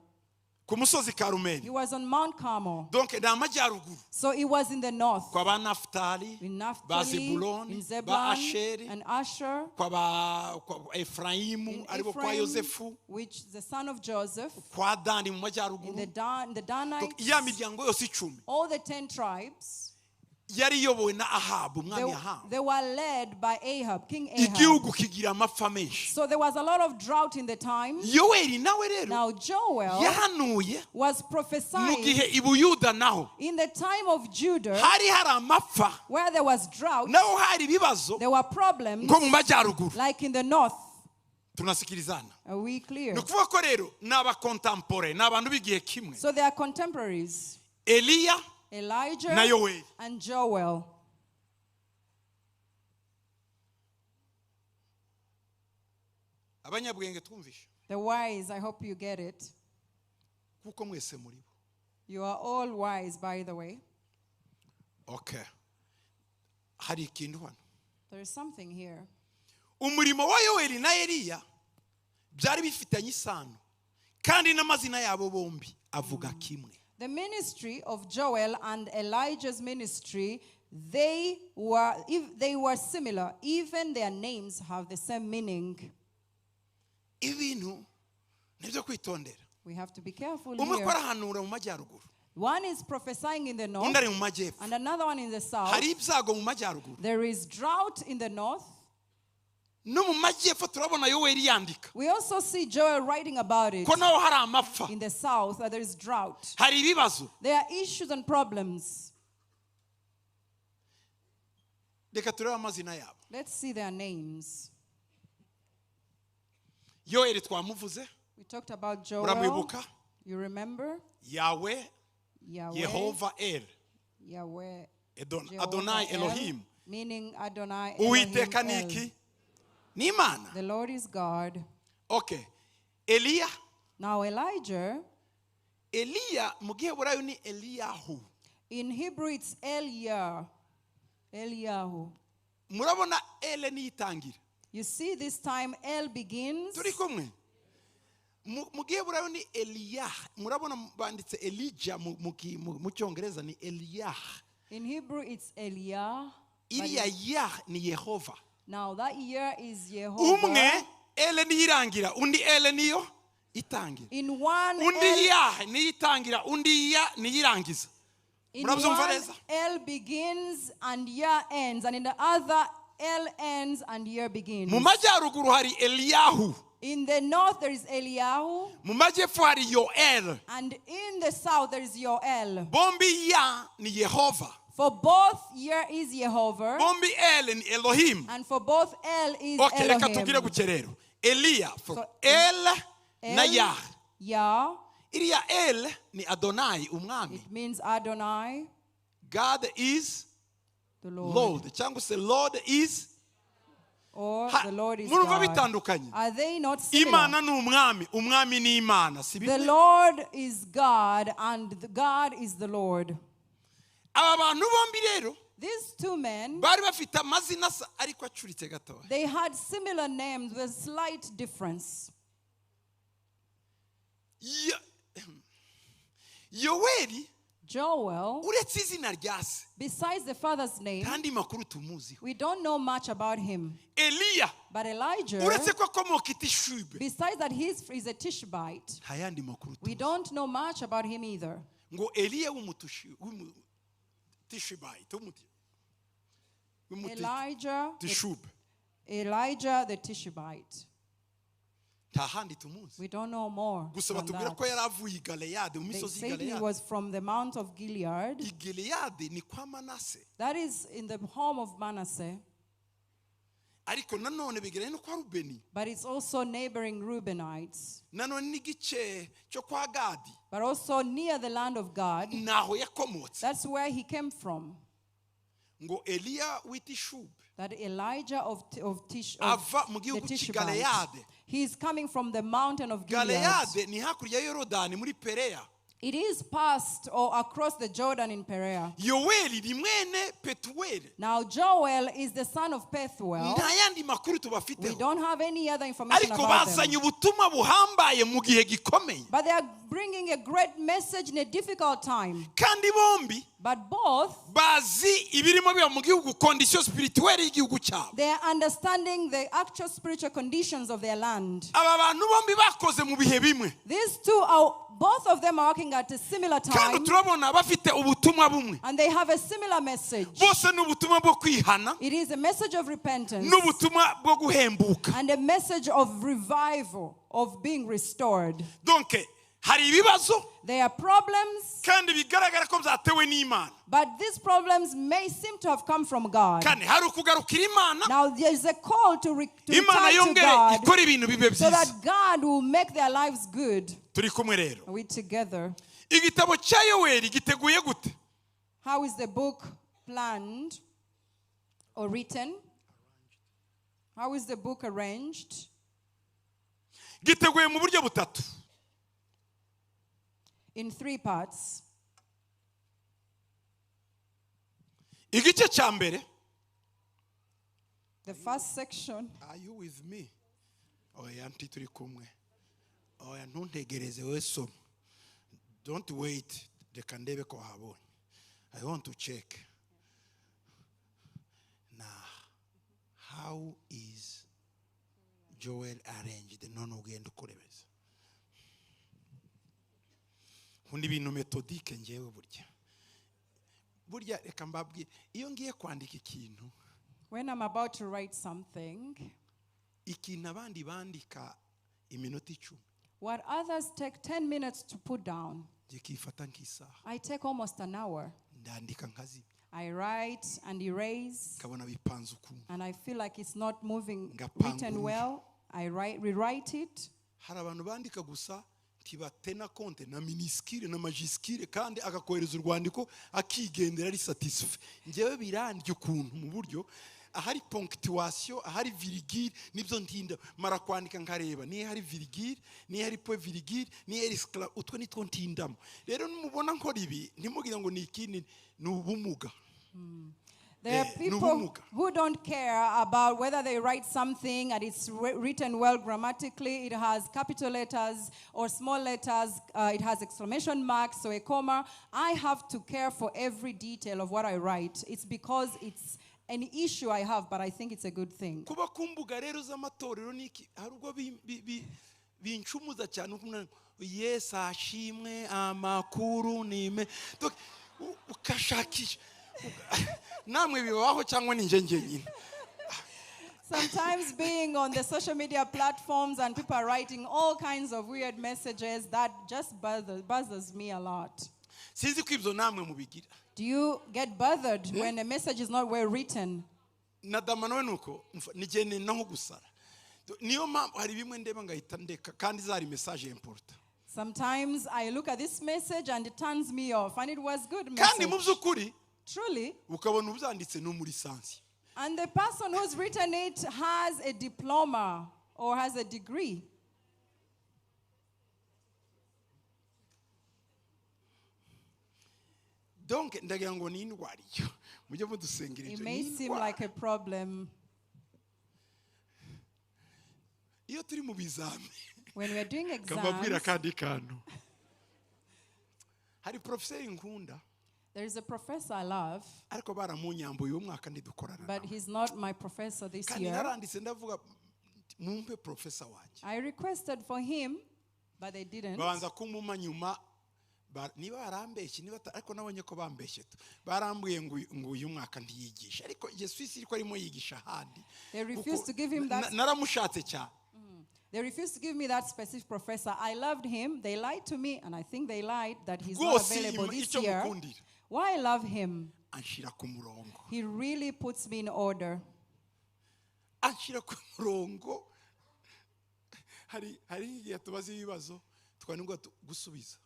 Ku musozi Karumeli. He was on Mount Carmel. Donc ni amajyaruguru. So it was in the north. Kwa ba Naftali, In ba Naphtali, Zebuloni, in ba Zebulun, Asheri, and Asher, kwa ba kwa Efraimu, in aribo kwa Ephraim, Yosefu, which the son of Joseph, kwa Dani mu in majyaruguru. the Donc Danites, ya miryango yose 10. all the 10 tribes. Yari iyobowe na Ahabu, umwami Ahabu. They were led by Ahab, King Ahab. Igihugu kigira amapfa menshi. So there was a lot of drought in the time. Yoweri nawe rero Now Joel yahanuye was mu prophesying gihe i Buyuda naho in the time of Judah, hari hari amapfa, where there was drought, naho hari ibibazo there were problems nko mu majyaruguru. like in the north. Tunasikirizana. Are we clear? Ni ukuvuga ko rero ni abakontampore, ni abantu b'igihe kimwe. So they are contemporaries. Eliya Elijah na Yoweri. and Joel. Abanyabwenge twumvishe. The wise, I hope you get it. Kuko mwese muri bo. You are all wise, by the way. Okay. Hari ikintu hano. There is something here. Umurimo wa Yoweri na Eliya byari bifitanye isano, kandi n'amazina yabo bombi avuga kimwe. The ministry of Joel and Elijah's ministry, they were similar. Even their names have the same meaning. Ibintu nibyo kwitondera. We have to be careful Umwe here. arahanura mu majyaruguru. One is prophesying in the north, Undi ari mu majyepfo. and another one in the south. Hari ibyago mu majyaruguru. There is drought in the north. No mu majyepfo turabona Yoweri yandika. We also see Joel writing about it. Ko naho hari amapfa. In the south, that there is drought. Hari ibibazo. There are issues and problems. Reka turebe amazina yabo. Let's see their names. Yoweri twamuvuze. We talked about Joel. Muramwibuka? You remember? Yahweh, Yahweh, Yehova El. Yahweh, Adonai Jehovah El, Elohim. meaning Adonai Uwiteka Elohim El. ni iki? Ni Imana. The Lord is God. Okay. Eliya. Now Elijah. Eliya mu Giheburayo ni Eliyahu. In Hebrew it's Eliah. Eliyahu. Murabona El ni itangira. You see this time El begins. Turi kumwe. Mu Giheburayo ni Eliyah. Murabona banditse Elijah mu Cyongereza ni Eliyah. In Hebrew it's Eliah. Iriya Yah ni Yehova. Now that year is Jehovah. Umwe El ni irangira, undi El niyo itangira. In one Undi El, Yah ni itangira, undi Ya ni irangiza. In Murabyumva one neza? El begins and Ya ends, and in the other El ends and Ya begins. Mu majyaruguru hari Eliyahu. In the north there is Eliyahu. Mu majyepfo hari Yoel. And in the south there is Yoel. Bombi Ya ni Yehova. For both Yah is Jehovah. Bombi El ni Elohim. And for both El is Okay, reka Elohim. tubwire gutya rero. Eliya, for So, El na Yah. Yah. Iriya El ni Adonai, umwami. It means Adonai. God is the Lord. Lord. Cyangwa se Lord is Or the Lord is Murumva God. bitandukanye. Are they not similar? Imana ni umwami, umwami ni Imana. Si The bimwe? Lord is God and the God is the Lord. Aba bantu bombi rero These two men, bari bafite amazina asa ariko acuritse gatoya. they had similar names with slight difference. Yoweri Joel, uretse izina rya se, besides the father's name, kandi makuru tumuziho. we don't know much about him. Eliya, But Elijah, uretse ko akomoka i Tishube, besides that he's a Tishbite, nta yandi makuru we tuzi. don't know much about him either. Ngo Eliya w'umutishibite, Elijah, Tishube. Elijah the Tishbite. Nta handi tumuzi. We don't know more. Gusa than batubwira that. ko yari avuye i Galeyadi, mu They misozi y'i said he Galeyadi. was from the Mount of Gilead. I Galeyadi ni kwa Manase. That is in the home of Manasseh. Ariko nanone begeranye no kwa Rubeni. But it's also neighboring Reubenites. Nanone n'igice cyo kwa Gadi. But also near the land of God. Naho yakomotse. That's where he came from. Ngo Eliya w'Itishube That Elijah of ava mu the gihugu cy'i Tishbite. Galeyade. He is coming from the mountain of Gilead. Galeyade ni hakurya ya Yorodani muri Pereya. It is past or across the Jordan in Perea. Yoweri ni mwene Petueli. Now Joel is the son of Pethuel. Nta yandi makuru We tubafiteho. don't have any other information Ariko about them. bazanye ubutumwa buhambaye mu gihe gikomeye. But they are bringing a great message in a difficult time. Kandi bombi But both, bazi ibirimo biba mu gihugu, condition spirituelle y'igihugu cyabo. They are understanding the actual spiritual conditions of their land. Aba bantu bombi bakoze mu bihe bimwe. These two are, both of them are working at a similar Kandi time. Turabona bafite ubutumwa bumwe. And they have a similar message. Bose ni ubutumwa bwo kwihana It is a message of repentance n'ubutumwa bwo guhembuka. And a message of revival, of being restored. Donc hari ibibazo There are problems, kandi bigaragara ko byatewe n'Imana. But these problems may seem to have come from God. Kandi hari ukugarukira Imana. Now there is a call to Imana return to yongere God ikora ibintu bibe so byiza. That God will make their lives good. Turi kumwe rero. Are we together? Igitabo cya Yoweri giteguye gute? How is the book planned or written? How is the book arranged? Giteguye mu buryo butatu. In three parts. Igice cya mbere. The first section. Are you with me? Oya ntituri kumwe. Oya ntuntegereze wowe soma. Don't wait. Reka ndebe ko wahabonye. I want to check. Now, how is Joel arranged? None ugenda ukurebeza. Nkunda ibintu méthodique ngewe burya. Burya reka mbabwire iyo ngiye kwandika ikintu When I'm about to write something, ikintu abandi bandika iminota 10 what others take 10 minutes to put down, njye kifata nk'isaha. I take almost an hour. Ndandika nkazimya. I write and erase, Nkabona bipanze ukuntu. And I feel like it's not moving, Ngapanga written uruhu. well. I write, rewrite it. Hari abantu bandika gusa ntibatena compte na minuscule na majuscule kandi akakohereza urwandiko akigendera ari satisfait. Njyewe birandya ukuntu mu buryo ahari ponctuation ahari virgule nibyo ntinda mara kwandika nkareba niyo hari virgule niyo hari point virgule niyo hari excla utwo nitwo ntindamo. Rero nimubona nkora ibi ntimugire ngo ni ikindi ni ubumuga. There are Eh, people n'ubumuga. Who don't care about whether they write something and it's written well grammatically, it has capital letters or small letters, it has exclamation marks or a comma. I have to care for every detail of what I write. It's because it's an issue I have, but I think it's a good thing. Kuba ku mbuga rero z'amatorero niki hari ubwo bincumuza cyane ukumva ngo, Yesu ashimwe amakuru nime. Donc, ukashakisha namwe bibaho cyangwa ni njye njyenyine? Sometimes being on the social media platforms and people are writing all kinds of weird messages, that just bothers me a lot. Sinzi ko ibyo namwe mubigira. Do you get bothered when a message is not well written? Na dama nawe nuko nigende nko gusara. Niyo mpamvu hari bimwe ndeba ngahita ndeka kandi zari message important. Sometimes I look at this message and it turns me off, and it was good Kandi mu message. By'ukuri Truly, ukabona ubyanditse no muri sansi. And the person who's written it has a diploma or has a degree. Donc ndagira ngo ni indwara iyo mujye mudusengera It ibyo may ni seem indwara. Like a problem. Iyo turi mu bizami When we are doing kababwira exams, akandi kantu hari professeur nkunda there is a professor I love, ariko baramunyambuye uyu mwaka ntidukorana but nawe. He's not my professor this Kandi year. naranditse ndavuga mumpe professor wanjye. I requested for him, but they didn't. Babanza kumuma nyuma niba barambeshye niba ariko nabonye ko bambeshye tu barambwiye ngo uyu mwaka ntiyigisha ariko je suis sûr ko arimo yigisha ahandi. They refused Kuko to give him that. Naramushatse cyane. They refused to give me that specific professor. I loved him. They lied to me, and I think they lied that he's not Rwose available this icyo year. mukundira Why I love him? Anshyira ku murongo. He really puts me in order. Anshyira ku murongo. Hari igihe tubaza ibibazo twananirwa gusubiza.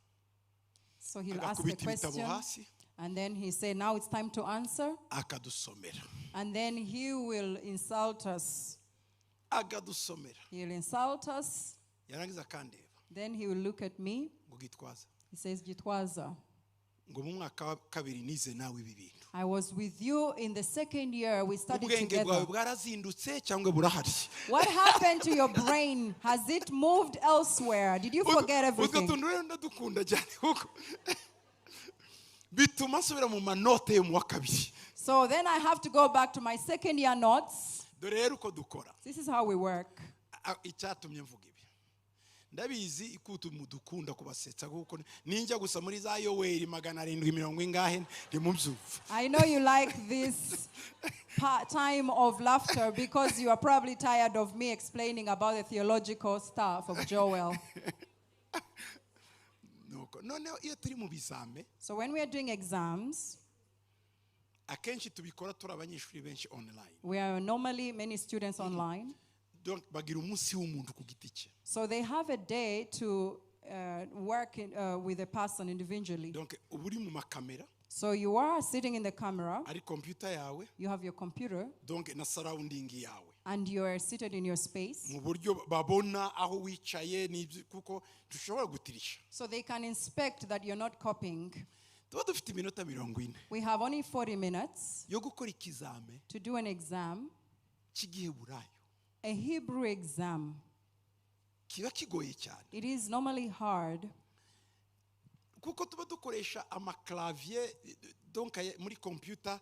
So he'll ask a Agakubita ibitabo question, hasi and then he say, "Now it's time to answer." akadusomera. And then he will insult us. Akadusomera. He'll insult us. Yarangiza akandeba. Then he will look at me. Ngo Gitwaza He says, "Gitwaza, ngo mu mwaka wa kabiri nize nawe ibi bintu. I was with you in the second year. We studied Ubwenge bwawe together. Bwarazindutse cyangwa burahari? What happened to your brain? Has it moved elsewhere? Did you forget Utwo everything?" tuntu rero ndadukunda cyane kuko Bituma nsubira mu manote yo mu wa kabiri. So then I have to go back to my second year notes. Dore rero uko dukora. This is how we work. Icyatumye mvuga ibi, ndabizi ikutu mudukunda kubasetsa, kuko ninjya gusa muri za Yoweri 700 ingahe ntimubyumva. I know you like this time of laughter because you are probably tired of me explaining about the theological stuff of Joel. Nuko noneho iyo turi mu bizame, So when we are doing exams, akenshi tubikora turi abanyeshuri benshi online. we are normally many students online. Donc bagira umunsi w'umuntu ku giti cye. So they have a day to work with a person individually. Donc uba uri mu makamera, So you are sitting in the camera, ari computer yawe, you have your computer, donc na surrounding yawe, and you are seated in your space. mu buryo babona aho wicaye n'ibyo, kuko dushobora gutirisha. So they can inspect that you're not copying. Tuba dufite iminota 40 We have only 40 minutes yo gukora ikizame to do an exam, cy'igiheburayo. a Hebrew exam. Kiba kigoye cyane. It is normally hard. Kuko tuba dukoresha amaklavier, donc muri computer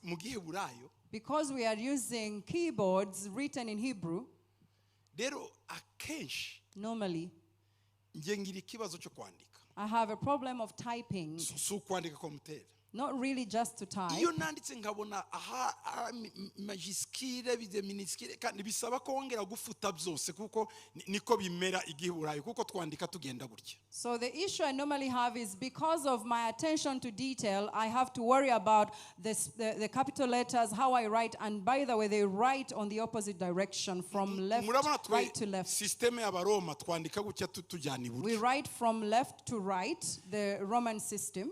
mu giheburayo. Because we are using keyboards written in Hebrew. Rero akenshi normally nge ngira ikibazo cyo kwandika. I have a problem of typing. Si ukwandika computer. Not really just to type. Iyo nanditse nkabona aha majiskire bide miniskire, kandi bisaba ko wongera gufuta byose kuko niko bimera igiheburayo, kuko twandika tugenda gutya. So the issue I normally have is because of my attention to detail, I have to worry about the capital letters, how I write, and by the way, they write on the opposite direction from left, Murabona twe right to left. Systeme y'Abaroma twandika gutya tujyana iburyo. We write from left to right, the Roman system.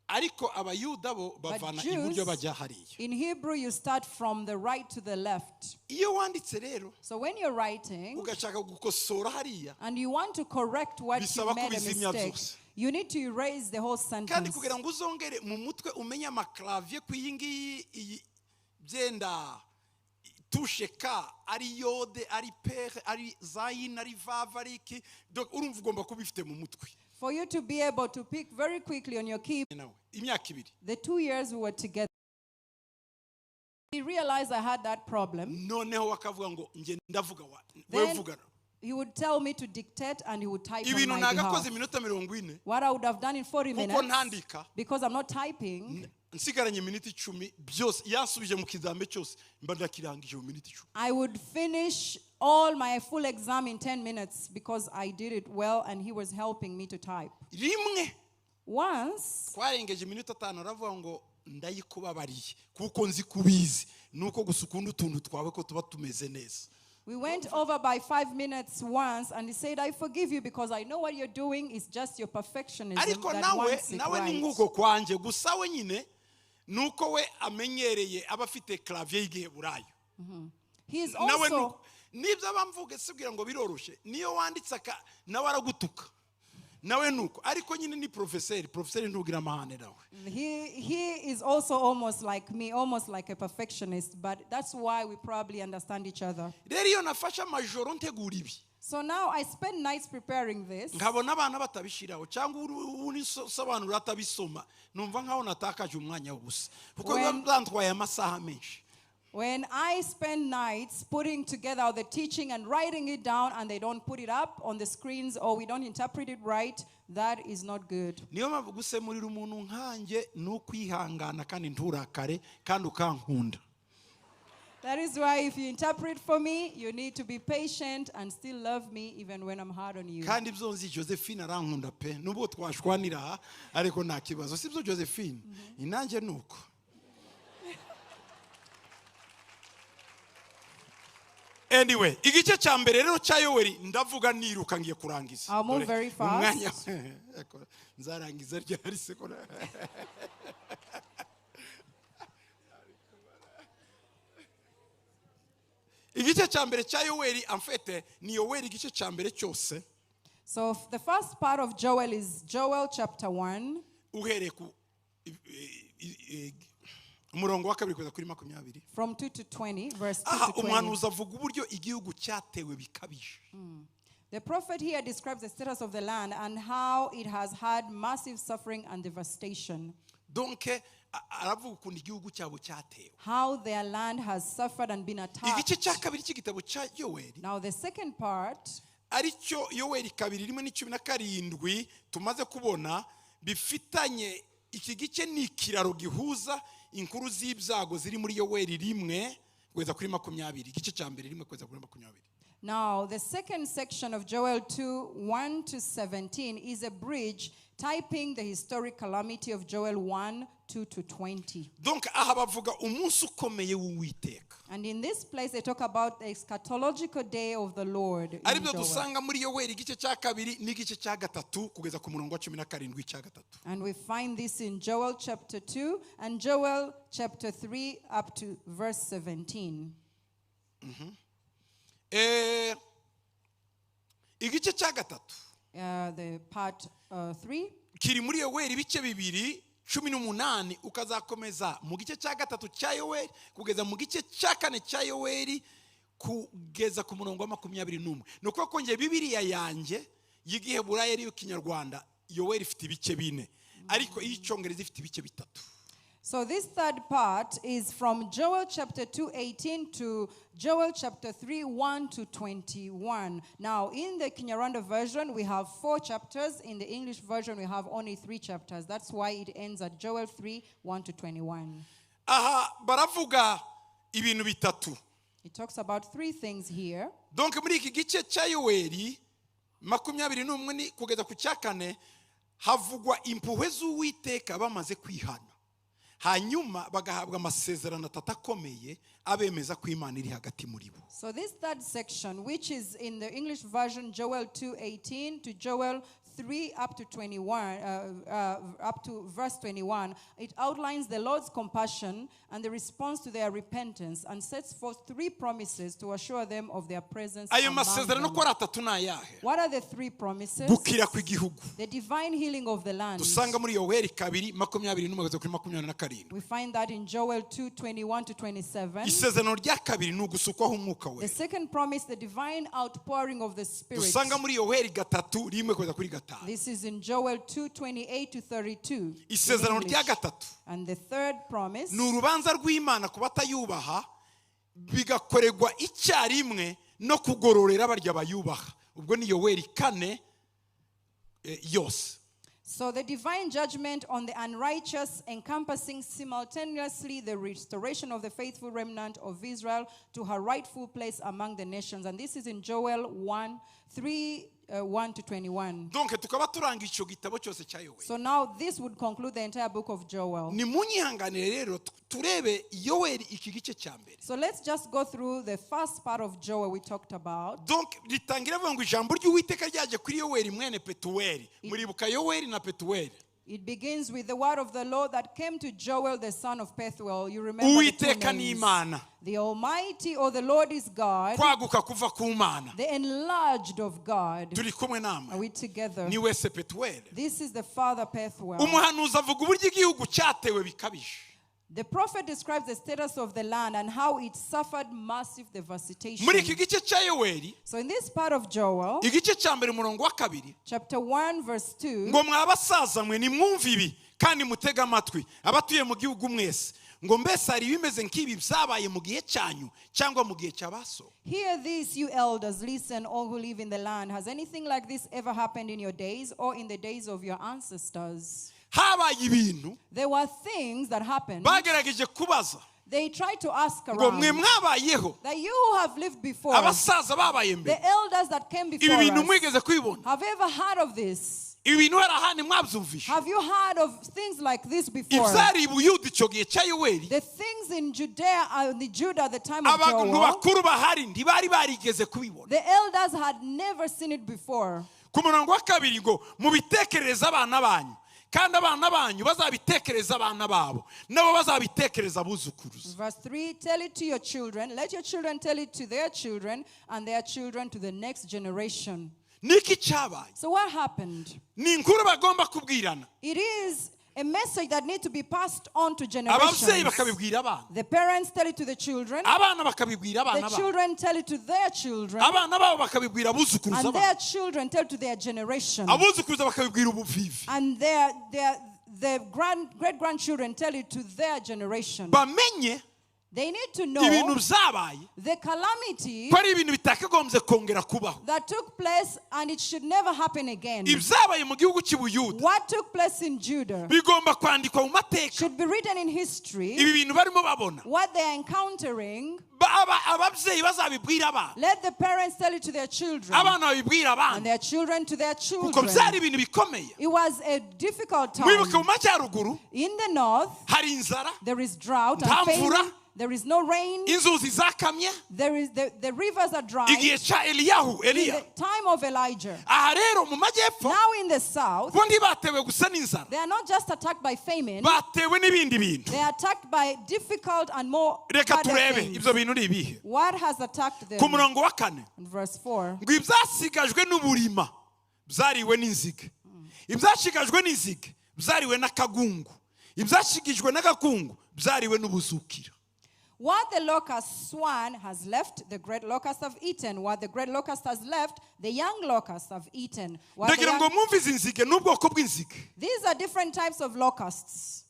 Ariko abayuda bo But bavana Jews, iburyo bajya hariya. in Hebrew, you start from the right to the left. Iyo wanditse rero, So when you're writing, ugashaka gukosora hariya, and you want to correct what you bisaba made a kubizimya mistake, byose. you need to erase the whole Kandi sentence. kugira ngo uzongere mu mutwe umenye amaklavier ku iyi ngiyi, iyi byenda touche K, ari yode, ari pere, ari zayin, ari vava, ari iki, donc urumva ugomba kubifite mu mutwe. For you to be able to pick very quickly on your keyboard. Nawe, imyaka ibiri. The 2 years we were together, he realized I had that problem. Noneho akavuga ngo nge ndavuga wa, we Then vuga. he would tell me to dictate and he would type on Ibintu my nagakoze behalf. iminota 40. What I would have done in 40 Kuko minutes, ntandika. because I'm not typing, Nsigaranye iminota 10 byose yansubije mu kizambe cyose mba ndakirangije mu minota 10. I would finish all my full exam in 10 minutes because I did it well and he was helping me to type. Rimwe Once twarengeje iminota 5 aravuga ngo ndayikubabariye kuko nzi kubizi nuko gusa ukunda utuntu twawe ko tuba tumeze neza. We went over by 5 minutes once and he said, I forgive you because I know what you're doing is just your perfectionism Ariko that nawe, wants it nawe ni right. nkuko kwanjye gusa we nyine nuko we amenyereye aba afite clavier y'igiheburayo. He's Nawe also nuko nibyo abamvuge sibwira ngo biroroshye niyo wanditse aka nawe aragutuka. Nawe nuko ariko nyine ni professeur, professeur ntugira amahane nawe. He is also almost like me, almost like a perfectionist, but that's why we probably understand each other. Rero iyo nafashe amajoro ntegura ibi. So now I spend nights preparing this. Nkabona abana batabishiraho cyangwa urisobanura atabisoma, numva nkaho natakaje umwanya w'ubusa. Kuko biba byantwaye amasaha menshi. When I spend nights putting together the teaching and writing it down and they don't put it up on the screens or we don't interpret it right, that is not good. Niyo mpamvu gusemurira umuntu nkanjye ni ukwihangana kandi nturakare kandi ukankunda. That is why if you interpret for me, you need to be patient and still love me even when I'm hard on you. Kandi ibyo nzi Josephine arankunda pe, nubwo twashwanira aha ariko nta kibazo. Sibyo Josephine? Inanjye nuko. Anyway, igice cya mbere rero cya Yoweri ndavuga niruka ngiye kurangiza. I'll move Dore, very fast. umwanya nzarangiza ryari se ko Igice cya mbere cya Yoweri en fait ni Yoweri igice cya mbere cyose. So the first part of Joel is Joel chapter 1. Uhereye ku umurongo wa kabiri kugeza kuri makumyabiri. From 2 to 20, verse 2 Aha, to 20. umuhanuzi avuga uburyo igihugu cyatewe bikabije. The prophet here describes the status of the land and how it has had massive suffering and devastation. Donc aravuga ukuntu igihugu cyabo cyatewe. How their land has suffered and been attacked. Igice cya kabiri cy'igitabo cya Yoweri, Now, the second part, aricyo Yoweri 2:1-17 tumaze kubona, bifitanye iki gice ni ikiraro gihuza inkuru z'ibyago ziri muri Yoweri 1 kugeza kuri 20, igice cya mbere 1 kugeza kuri 20. Now, the second section of Joel 2 1 to 17 is a bridge typing the historic calamity of Joel 1 2 to 20. Donc aha bavuga umunsi ukomeye w'Uwiteka. And in this place, they talk about the eschatological day of the Lord in Aribyo Joel. dusanga muri Yoweri igice cya kabiri n'igice cya gatatu kugeza ku murongo wa 17 icya gatatu. And we find this in Joel chapter 2 and Joel chapter 3 up to verse 17. Igice cya gatatu The part 3 kiri muri Yoweri ibice 2:18, ukazakomeza mu gice cya gatatu cya Yoweri kugeza mu gice cya kane cya Yoweri kugeza ku murongo wa 21. Ni ukuvuga ko njye Bibiliya yanjye y'Igiheburayi ariyo Kinyarwanda, Yoweri ifite ibice bine, ariko iy'Icyongereza ifite ibice bitatu. So this third part is from Joel chapter 2, 18 to Joel chapter 3, 1 to 21. Now, in the Kinyarwanda version, we have four chapters. In the English version, we have only three chapters. That's why it ends at Joel 3, 1 to 21. Aha baravuga ibintu bitatu. It talks about three things here. Donc muri iki gice cya Yoweri 21 ni kugeza ku cya kane havugwa impuhwe z'Uwiteka bamaze kwihana, hanyuma bagahabwa amasezerano atatu akomeye abemeza ko Imana iri hagati muri bo. So this third section, which is in the English version, Joel 2:18 to Joel 3 up to 21, up to verse 21, it outlines the Lord's compassion and the response to their repentance and sets forth three promises to assure them of their presence Ayo among masezerano them. ko ari atatu ni ayahe? What are the three promises? Gukira kw'igihugu The divine healing of the land. dusanga muri Yoweri 2:21 kugeza kuri 27. We find that in Joel 2:21 to 27. Isezerano rya kabiri ni ugusukwaho umwuka The we second promise, the divine outpouring of the Spirit. dusanga muri Yoweri 3:1 kugeza kuri 5. This is in Joel 2:28 to 32 in Isezerano rya English. gatatu And the third promise ni urubanza rw'Imana ku batayubaha, bigakorerwa icyarimwe no kugororera barya bayubaha. Ubwo ni Yoweri 4 yose. So the divine judgment on the unrighteous, encompassing simultaneously the restoration of the faithful remnant of Israel to her rightful place among the nations. And this is in Joel 1, 3, 1 to 21. Donc tukaba turanga icyo gitabo cyose cya Yoweri. So now this would conclude the entire book of Joel. Ni munyihanganire rero turebe Yoweri iki gice cya mbere. So let's just go through the first part of Joel we talked about. Donc ritangira avuga ngo ijambo ry'Uwiteka ryaje kuri Yoweri mwene Petuweli. Muribuka Yoweri na Petuweli? It begins with the word of the Lord that came to Joel, the son of Pethuel. You remember the two Uwiteka ni names. Imana. The Almighty or the Lord is God, Kwaguka kuva ku Mana. The enlarged of God. Turi kumwe namwe? Are we together? Ni wese Petuweli. This is the father Pethuel. Umuhanuzi avuga uburyo igihugu cyatewe bikabije. The prophet describes the status of the land and how it suffered massive devastation. Muri iki gice cya Yoweri, So in this part of Joel, igice cya mbere umurongo wa kabiri, chapter 1, verse 2, ngo mwa basaza mwe, nimwumve ibi kandi mutege amatwi, abatuye mu gihugu mwese, ngo mbese hari ibimeze nk'ibi byabaye mu gihe cyanyu cyangwa mu gihe cya ba so? "Hear this, you elders, listen, all who live in the land. Has anything like this ever happened in your days or in the days of your ancestors?" Habaye ibintu. There were things that happened. Bagerageje kubaza They tried to ask ngo mwe around mwabayeho, that you who have lived before, abasaza babaye mbere, the elders that came ibi before bintu us, mwigeze kubibona? have you ever heard of this? Ibi bintu hari ahandi mwabyumvishe? Have you heard of things like this before? Ibyari i Buyuda icyo gihe cya Yoweri, The things in Judea, in the Judah at the time of abantu Joel, bakuru bahari ntibari barigeze kubibona. The elders had never seen it before. Ku murongo wa kabiri ngo mubitekerereze abana banyu, kandi abana banyu bazabitekereza abana babo, nabo bazabitekereza abuzukuruza. Verse 3: "Tell it to your children, let your children tell it to their children, and their children to the next generation." Niki cyabaye? So, what happened? Ni inkuru bagomba kubwirana. It is a message that needs to be passed on to Ababyeyi generations. bakabibwira abana, The parents tell it to the children, abana bakabibwira abana the babo, children tell it to their children, abana babo bakabibwira abuzukuruza and their babo, children tell to their generation. abuzukuruza bakabibwira ubuvivi. And the great grandchildren tell it to their generation. Bamenye They need to ibintu know byabaye the calamity ko ari ibintu bitakagombye kongera kubaho. that took place and it should never happen again. Ibyabaye mu gihugu cy'Ubuyuda What took place in Judah bigomba kwandikwa mu mateka. should be written in history. Ibi bintu barimo babona What they are encountering, ababyeyi bazabibwira abana, let the parents tell it to their children abana babibwira and abana, their children to their kuko children. byari ibintu bikomeye. It was a difficult Mwibuke time. mu majyaruguru In the north, hari inzara, there is drought and Nta mvura. famine. There is no rain. Inzuzi zakamye. There is the rivers are dry. Igihe cya Eliyahu, In Eliya. the time of Elijah. Aha rero mu majyepfo Now in the south, bo ntibatewe gusa n'inzara, they are not just attacked by famine. batewe n'ibindi bintu. They are attacked by difficult and more Reka harder turebe things. ibyo bintu ni ibihe. What has attacked them? Ku murongo wa 4 In verse 4. ngo ibyasigajwe n'uburima byariwe n'inzige, ibyasigajwe n'inzige byariwe n'akagungu, ibyasigijwe n'agakungu byariwe n'ubuzukira. What the locust swan has left, the great locust have eaten. What the great locust has left, the young locust have eaten. What the Ndagira ngo mwumve izi nzige n'ubwoko bw'inzige. These are different types of locusts.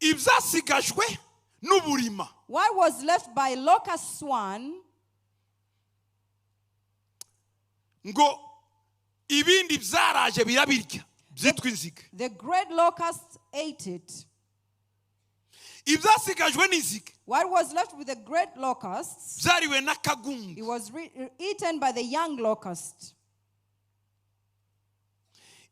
Ibyasigajwe n'uburima. What was left by locust swan? Ngo ibindi byaraje birabirya byitwa inzige. The great locust ate it. Ibyasigajwe n'inzige What was left with the great locusts, byariwe n'akagungu. it was eaten by the young locust.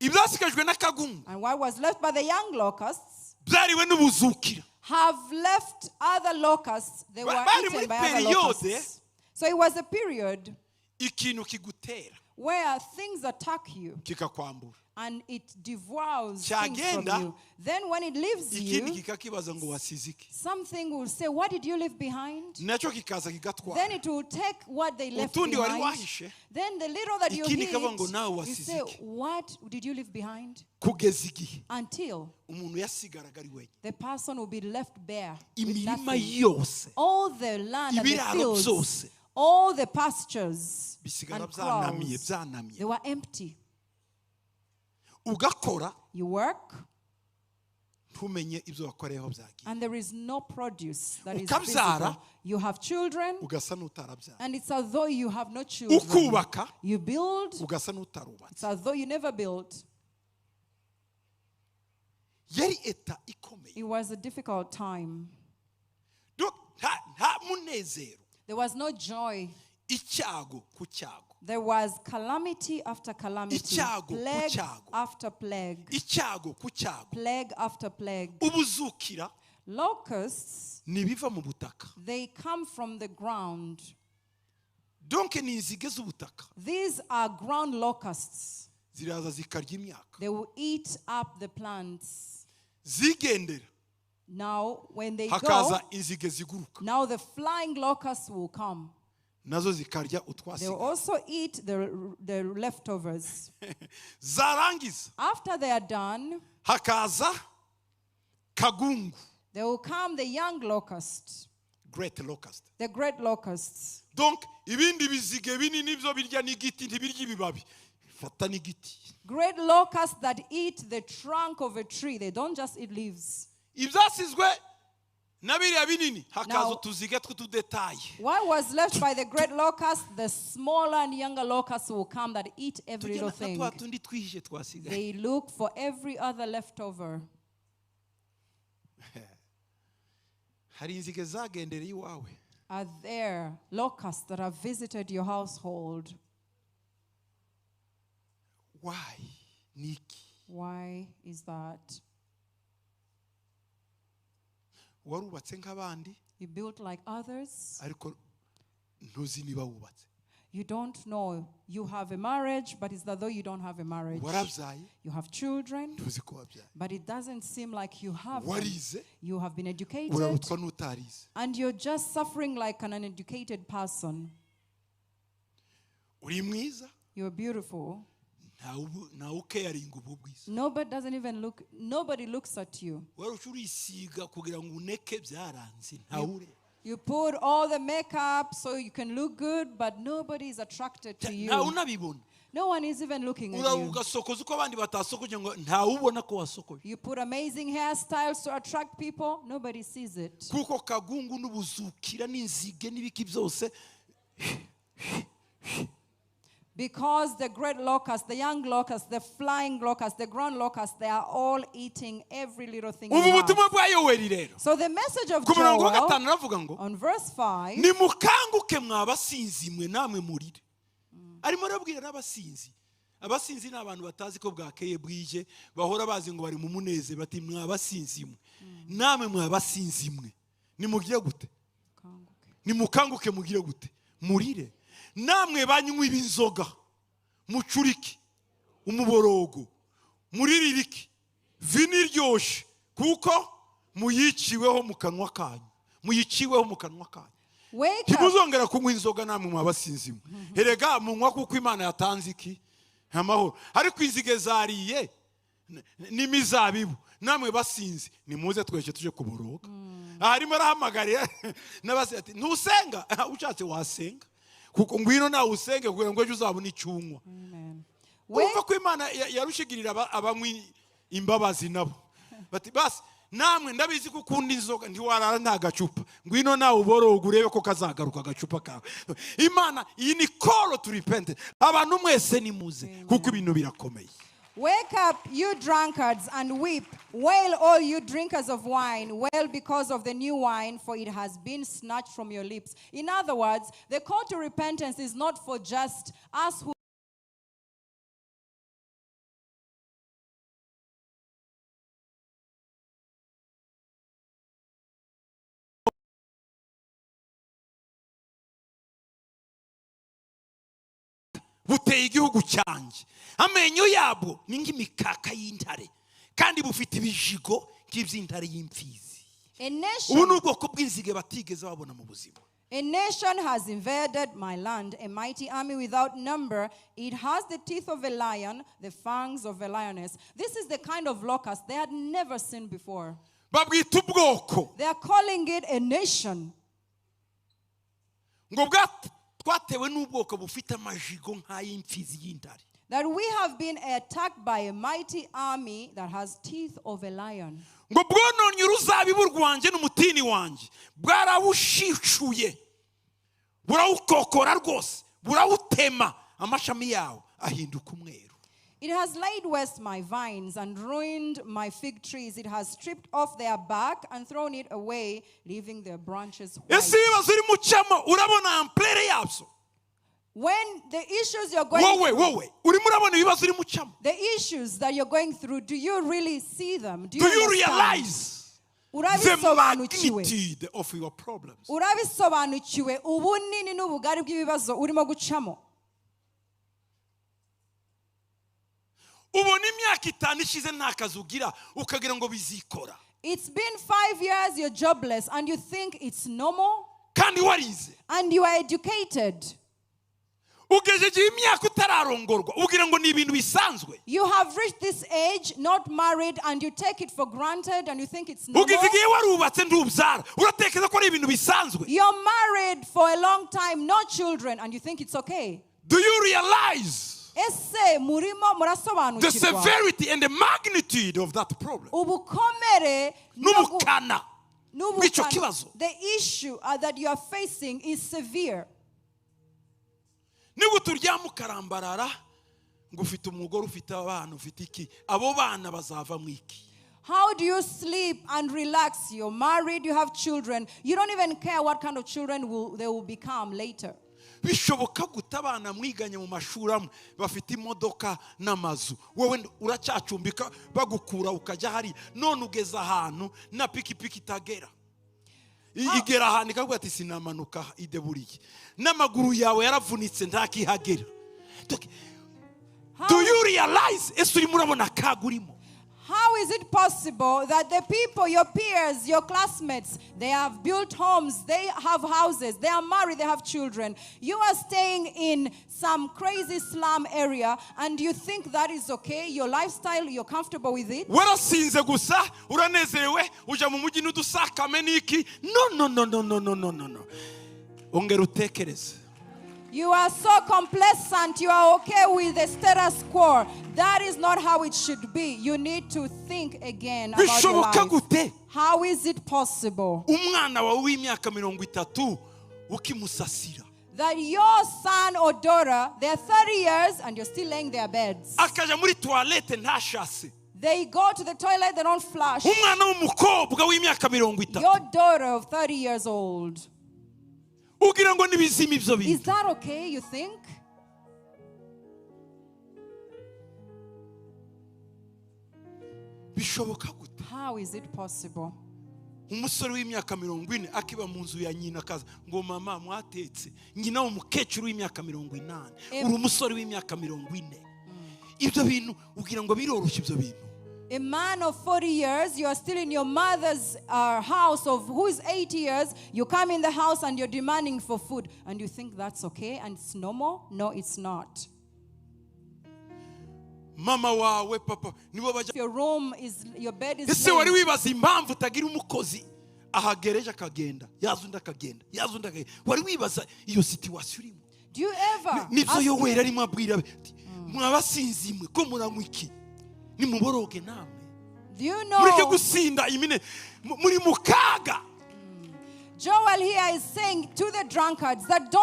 Ibyasigajwe n'akagungu And what was left by the young locusts byariwe n'ubuzukira. have left other locusts. They were Bari muri eaten by other periode, locusts. So it was a period ikintu kigutera where things attack you kikakwambura, and it devours things from Cyagenda, you. Then when it leaves ikindi you, kikakibaza ngo wasize iki, something will say, what did you leave behind? nacyo kikaza kigatwara. Then it will take what they left Utundi wari behind. wahishe, Then the little that you ikindi hid, kikavuga ngo nawe you wasize say, iki. what did you leave behind? Kugeza igihe Until umuntu yasigaraga ari wenyine, the person will be left bare with imirima nothing. yose, All the land and the ibiraro fields, byose all the pastures bisigara and byanamiye, kraals, byanamye. they were empty. Ugakora You work ntumenye ibyo wakoreyeho byagiye, and there is no produce that is Ukabyara, visible. You have children ugasa n'utarabyara, and it's as though you have no children. ukubaka You build, ugasa n'utarubatse. it's as though you never built. Yari eta ikomeye. It was a difficult time. Nta munezero. There was no joy. Icyago ku cyago. There was calamity after calamity, Icyago ku plague cyago. after plague, Icyago ku cyago. plague after plague. Ubuzukira Locusts, nibiva mu butaka. they come from the ground. Donc ni inzige z'ubutaka. These are ground locusts. Ziraza zikarya imyaka. They will eat up the plants. Zigendera. Now, when they go, Hakaza inzige ziguruka. now the flying locusts will come. Nazo zikarya They will utwasigaye. also eat the leftovers. Zarangiza. After they are done, Hakaza kagungu. there will come the young locust, Great locust. the great locusts. Donc ibindi bizige binini byo birya n'igiti ntibirya ibibabi. Fata n'igiti. Great locusts that eat the trunk of a tree. They don't just eat leaves. Ibyasizwe na biriya binini hakaza Now- utuzige tw'utudetaye. What was left by the great locust, the smaller and younger locusts will come that eat every Tujya little na thing. twa tundi twihishe twasigaye. They look for every other leftover. Hari inzige zagendereye iwawe. Are there locusts that have visited your household? Why? Niki. Why is that? Warubatse nk'abandi You built like others. ariko ntuzi niba wubatse. You don't know. You have a marriage, but it's as though you don't have a marriage. Warabyaye You have children, ntuzi ko wabyaye. but it doesn't seem like you have them. Warize You have been educated, urarutwa n'utarize. and you're just suffering like an uneducated person. Uri mwiza You're beautiful. ntawe ukeyaringa ubu bwiza. Nobody doesn't even look, nobody looks at you. Warusha urisiga kugira ngo uneke byaranze ntawe ureba. You put all the makeup so you can look good, but nobody is attracted to Ntawe you. unabibona. No one is even looking at you. Ugasokoza uko abandi batasokoje ngo ntawubona ko wasokoje. You put amazing hairstyles to attract people. Nobody sees it. Kuko kagungu n'ubuzukira n'inzige n'ibiki byose. Because the great locust, the young locust, the flying locust, the ground locust, they are all eating every little thing you Ubu have. butumwa bwa Yoweri rero. So the message of Ku murongo wa Joel gatanu aravuga ngo on verse 5, nimukanguke mwabasinzi mwe namwe murire. Arimo arabwira n'abasinzi. Abasinzi ni abantu batazi ko bwakeye bwije, bahora bazi ngo bari mu munezero, bati mwabasinzi mwe. Namwe mwabasinzi mwe. Nimugire gute? Nimukanguke mugire gute? Murire. Namwe banywi b'inzoga mucurike umuborogo muriririke vino iryoshe kuko muyiciweho mu kanwa kanyu, muyiciweho mu kanwa kanyu. Wake up. Ntimuzongera kunywa inzoga namwe mwabasinzi mwe. Erega munywa kuko Imana yatanze iki? Amahoro. Ariko inzige zariye n'imizabibu namwe basinzi nimuze twese tuje kuboroga. Arimo arahamagarira n'abasinzi ati ntusenga, ushatse wasenga kuko ngwino nawe usenge kugira ngo ejo uzabone icyo unywa. Urumva ko Imana yarushigirira abanywi imbabazi nabo bati basi namwe ndabizi ko ukunda inzoga ntiwarara nta gacupa, ngwino nawe uboroge urebe ko kazagaruka agacupa kawe. Imana iyi ni call to repent. Abantu mwese nimuze kuko ibintu birakomeye. Wake up, you drunkards, and weep. Wail, all you drinkers of wine. Wail because of the new wine, for it has been snatched from your lips. In other words, the call to repentance is not for just us who buteye igihugu cyanjye. Amenyo yabo ni nk'imikaka y'intare kandi bufite ibijigo nk'iby'intare y'imfizi. Ubu ni ubwoko bw'inzige batigeze babona mu buzima. A nation has invaded my land, a mighty army without number. It has the teeth of a lion, the fangs of a lioness. This is the kind of locust they had never seen before. Babwita ubwoko. They are calling it a nation. Ngo twatewe n'ubwoko bufite amajigo nk'ay'imfizi y'intare. That we have been attacked by a mighty army that has teeth of a lion. Ngo bwononye uruzabibu rwanjye n'umutini wanjye, bwarawushishuye, burawukokora rwose, burawutema, amashami yawo ahinduka umweru. It has laid waste my vines and ruined my fig trees. It has stripped off their bark and thrown it away, leaving their branches white. Ese ibibazo urimo ucamo urabona amplere yabyo? When the issues you're going wowe urimo urabona ibibazo urimo ucamo? The issues that you're going through, do you really see them? Do you realize the magnitude of your problems? Urabisobanukiwe ubunini n'ubugari bw'ibibazo urimo gucamo? Ubona imyaka itanu ishize nta kazi ugira ukagira ngo bizikora. It's been 5 years you're jobless and you think it's normal. Kandi warize. And you are educated. Ugejeje imyaka utararongorwa ugira ngo ni ibintu bisanzwe. You have reached this age not married and you take it for granted and you think it's normal. Ugeze igihe warubatse ntubyara uratekereza ko ari ibintu bisanzwe. You're married for a long time, no children, and you think it's okay. Do you realize Ese murimo murasobanukirwa the severity and the magnitude of that problem? Ubukomere n'ubukana bw'icyo kibazo. The issue that you are facing is severe. Niba uturyama ukarambarara ngo ufite umugore ufite abana ufite iki, abo bana bazava mu iki? How do you sleep and relax? You're married, you have children. You don't even care what kind of children they will become later. Bishoboka gute abana mwiganye mu mashuri amwe bafite imodoka n'amazu, wowe uracyacumbika bagukura ukajya hari, none ugeze ahantu na pikipiki itagera, igera ahantu ikavuga ati sinamanuka ideburiye, n'amaguru yawe yaravunitse ntakihagera. Do you realize ese urimo urabona akaga urimo? How is it possible that the people, your peers, your classmates, they have built homes, they have houses, they are married, they have children. You are staying in some crazy slum area and you think that is okay, your lifestyle, you're comfortable with it? Warasinze gusa, uranezerewe, uja mu mujyi n'udusakame n'iki? No, no, no, no, no, no, no, no. Ongera utekereze. You are so complacent. You are okay with the status quo. That is not how it should be. You need to think again about your Bishoboka life. gute? How is it possible Umwana wawe w'imyaka 30 ukimusasira, that your son or daughter, they're 30 years and you're still laying their beds? Akaja muri toilette ntashase. They go to the toilet, they don't flush. Umwana w'umukobwa w'imyaka 30. Your daughter of 30 years old. Ugira ngo nibizima ibyo bintu. Is that okay, you think? Bishoboka gute? How is it possible? Umusore w'imyaka 40 akiba mu nzu ya nyina akaza ngo mama mwatetse, nyina w'umukecuru w'imyaka 80, uri umusore w'imyaka 40. Ibyo bintu ugira ngo biroroshye ibyo bintu. A man of 40 years, you are still in your mother's house of who is 80 years. You come in the house and you're demanding for food. And you think that's okay and it's normal? No, it's not. Mama wawe, papa, nibo bajya. Your room is, your bed is Ese wari laid. wibaza impamvu utagira umukozi ahagereje akagenda, yaza undi akagenda, yaza undi akagenda? Wari wibaza iyo situation urimo? Do you ever Nibyo ask Yoweri arimo abwira ati, mwabasinzi mwe ko muranywa iki? Nimuboroge namwe. Do you Mureke know? gusinda imine, muri mu kaga. Joel here is saying to the drunkards that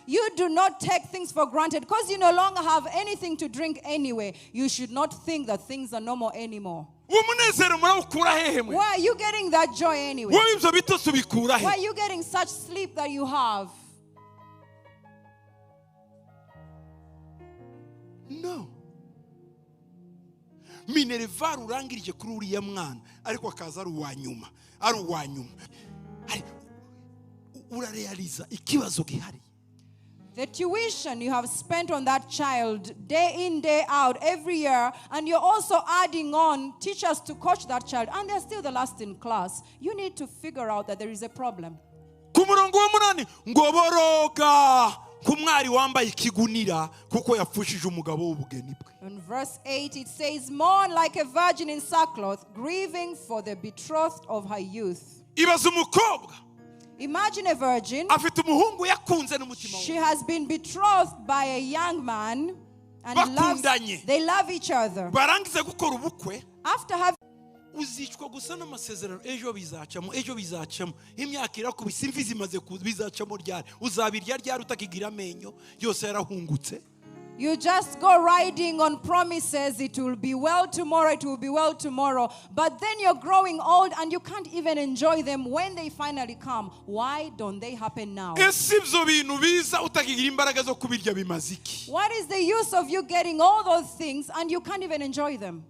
you do not take things for granted, because you no longer have anything to drink anyway. You should not think that things are normal anymore. Uwo munezero murawukura hehe mwe? Where are you getting that joy anyway? Wowe ibyo bitotsi ubikura he? Where are you getting such sleep that you have? No. Minerval urangirije kuri uriya mwana, ariko akaza ari uwa nyuma, ari uwa nyuma. Ari, urarealiza ikibazo gihari. The tuition you have spent on that child day in, day out, every year, and you're also adding on teachers to coach that child, and they're still the last in class. You need to figure out that there is a problem. Ku murongo wa 8 ngo boroga ku mwari wambaye ikigunira kuko yapfushije umugabo w'ubugeni bwe. In verse 8 it says, mourn like a virgin in sackcloth, grieving for the betrothed of her youth. Ibaza umukobwa. Imagine a virgin. Afite umuhungu yakunze n'umutima we. She has been betrothed by a young man and Bakundanye. they love each other. Barangiza gukora ubukwe. After having Uzicwa gusa n'amasezerano, ejo bizacamo, ejo bizacamo. Imyaka irakubise, imvi zimaze kuza, bizacamo ryari? Uzabirya ryari utakigira amenyo yose yarahungutse? You just go riding on promises. It will be well tomorrow, it will be well tomorrow. But then you're growing old and you can't even enjoy them when they finally come. Why don't they happen now? Ese ibyo bintu biza utakigira imbaraga zo kubirya bimaze iki? What is the use of you getting all those things and you can't even enjoy them?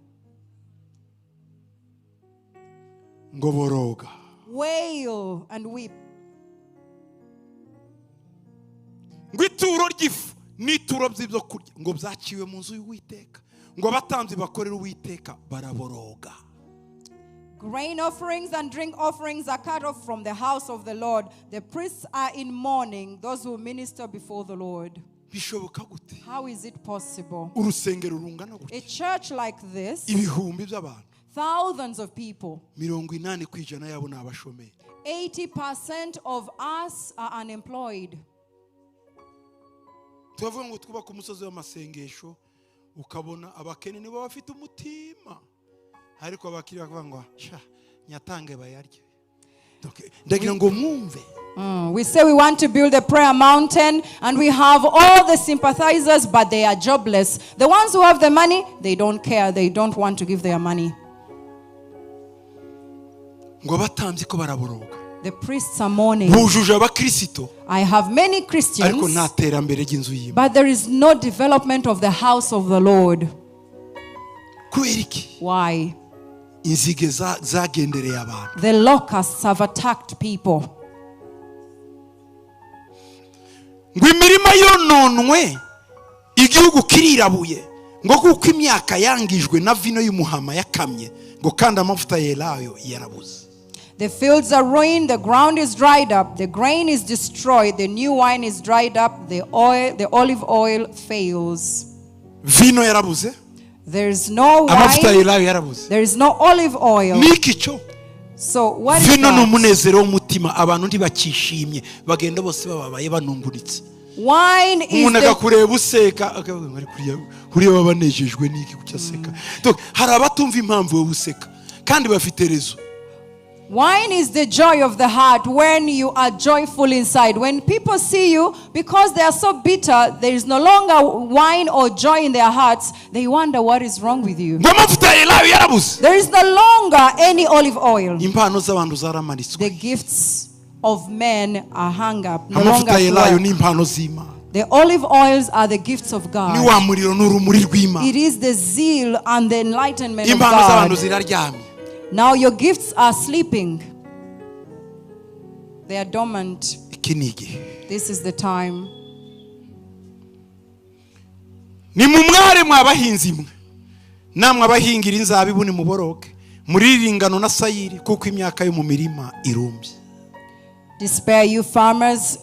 Ngo boroga. Wail and weep. Ngo ituro ry'ifu n'ituro by'ibyo kurya ngo byaciwe mu nzu y'Uwiteka, ngo abatambyi bakorera Uwiteka baraboroga. Grain offerings and drink offerings are cut off from the house of the Lord. The priests are in mourning, those who minister before the Lord. Bishoboka gute? How is it possible? Urusengero rungana gute? A church like this, Ibihumbi by'abantu. thousands of people. 80% yabo ni abashomeri. 80% of us are unemployed. Tubavuga ngo twubake umusozi w'amasengesho, ukabona abakene nibo bafite umutima, ariko abakiri bakavuga ngo sha nyatange bayarye. Ndagira ngo mwumve. We say we want to build a prayer mountain and we have all the sympathizers, but they are jobless. The ones who have the money, they don't care. They don't want to give their money. Ngo abatambyi ko baraboroga. The priests are mourning. Bujuje abakristo. I have many Christians, Ariko nta terambere ry'inzu y'Imana. but there is no development of the house of the Lord. Kubera iki? Why? Inzige zagendereye abantu. The locusts have attacked people. Ngo imirima yononwe, igihugu kirirabuye, ngo kuko imyaka yangijwe na vino y'umuhama yakamye, ngo kandi amavuta yelayo yarabuze. The fields are ruined, the ground is dried up, the grain is destroyed, the new wine is dried up, the oil, the olive oil fails. Vino yarabuze. There is no Amavuta wine. yelayo yarabuze. There is no olive oil. Niki cyo? So what is Vino ni that? umunezero w'umutima, abantu ntibakishimye, bagenda bose bababaye banunguritse. Wine is Umuntu the akakureba useka akavuga ngo ariko uriya baba banejejwe n'iki kuki aseka. Donc, hari abatumva impamvu wowe useka kandi bafite rezo. Wine is the joy of the heart when you are joyful inside. When people see you, because they are so bitter, there is no longer wine or joy in their hearts. They wonder what is wrong with you. Ngo amavuta ya elayo yarabuze. There is no longer any olive oil. Impano z'abantu zaramanitswe. The gifts of men are hung up. No Amavuta longer ya elayo work. ni impano z'Imana. The olive oils are the gifts of Ni God. wa muriro n'urumuri rw'Imana. It is the zeal and the enlightenment of Impano z'abantu God. ziraryamye. Now your gifts are sleeping. They are dormant. Iki ni igihe. This is the time. Ni mu mware mwabahinzi mwe, namwe abahingira inzabibu nimuboroge, muririre ingano na sayiri, kuko imyaka yo mu mirima irumbye. Despair, you farmers.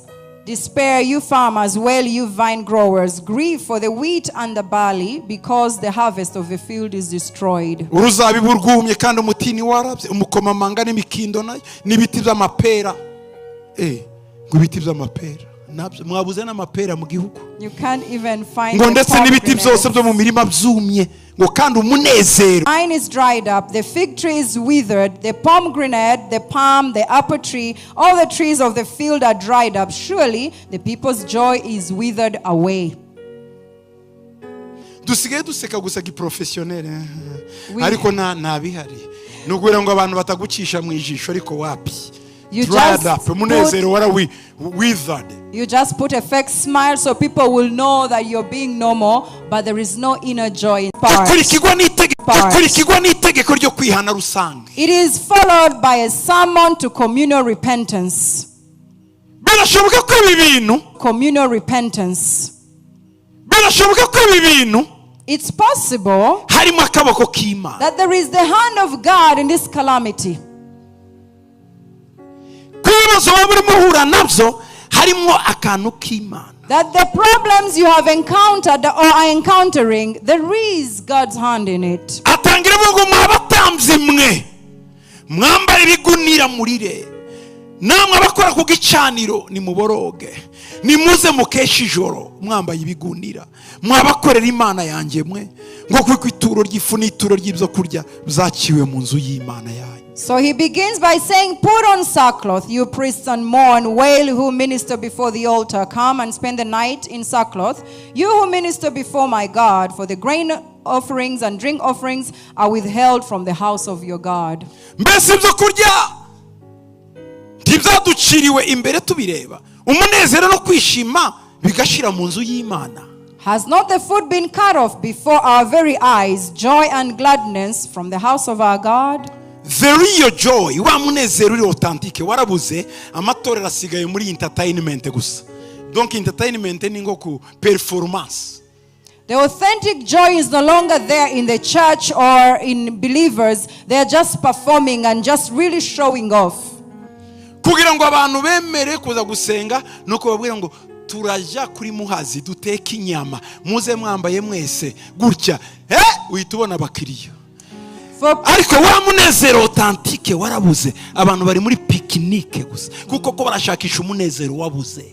Despair, you farmers, wail, you vine growers. Grieve for the wheat and the barley, because the harvest of the field is destroyed. Uruzabibu rwumye kandi umutini warabye, umukomamanga n'imikindo nayo, n'ibiti by'amapera. Ngo ibiti by'amapera nabyo mwabuze n'amapera mu gihugu. You can't even find Ngo the ndetse n'ibiti pomegranate. byose byo mu mirima byumye, ngo kandi umunezero. Vine is dried up, the fig tree is withered, the pomegranate, the palm, the apple tree, all the trees of the field are dried up. Surely the people's joy is withered away. Dusigaye duseka gusa giprofessionnel, ariko nta bihari. Ni ukubera ngo abantu batagucisha mu ijisho, ariko wapi. You Dried just up. Umunezero wara withered. You just put a fake smile so people will know that you're being normal, but there is no inner joy in part. Gikurikirwa n'itegeko ryo kwihana rusange. It is followed by a sermon to communal repentance. Birashoboka ko ibi bintu, Communal repentance. birashoboka ko ibi bintu It's possible harimo akaboko k'Imana. that there is the hand of God in this calamity. Ko ibibazo waba urimo uhura nabyo harimo akantu k'Imana. That the problems you have encountered or are encountering, there is God's hand in it. Atangira avuga ngo mwabatambyi mwe, mwambare ibigunira murire, namwe abakora ku gicaniro nimuboroge, nimuze mukesha ijoro mwambaye ibigunira, mwabakorera Imana yanjye mwe, ngo kuko ituro ry'ifu n'ituro ry'ibyo kurya byaciwe mu nzu y'Imana yanyu. So he begins by saying, put on sackcloth, you priests, and mourn, wail who minister before the altar. Come and spend the night in sackcloth, you who minister before my God, for the grain offerings and drink offerings are withheld from the house of your God. Mbese ibyo kurya ntibyaduciriwe imbere tubireba, umunezero no kwishima bigashira mu nzu y'Imana. Has not the food been cut off before our very eyes, joy and gladness from the house of our God? The real joy, wa munezero uri authentique warabuze, amatorero asigaye muri entertainment gusa. Donc entertainment ni nko ku performance. The authentic joy is no longer there in the church or in believers. They are just performing and just really showing off. Kugira ngo abantu bemere kuza gusenga nuko babwira ngo turajya kuri Muhazi duteke inyama, muze mwambaye mwese gutya, uhita ubona abakiriya. Ariko wa munezero authentique warabuze, abantu bari muri pikinike gusa kuko ko barashakisha umunezero wabuze.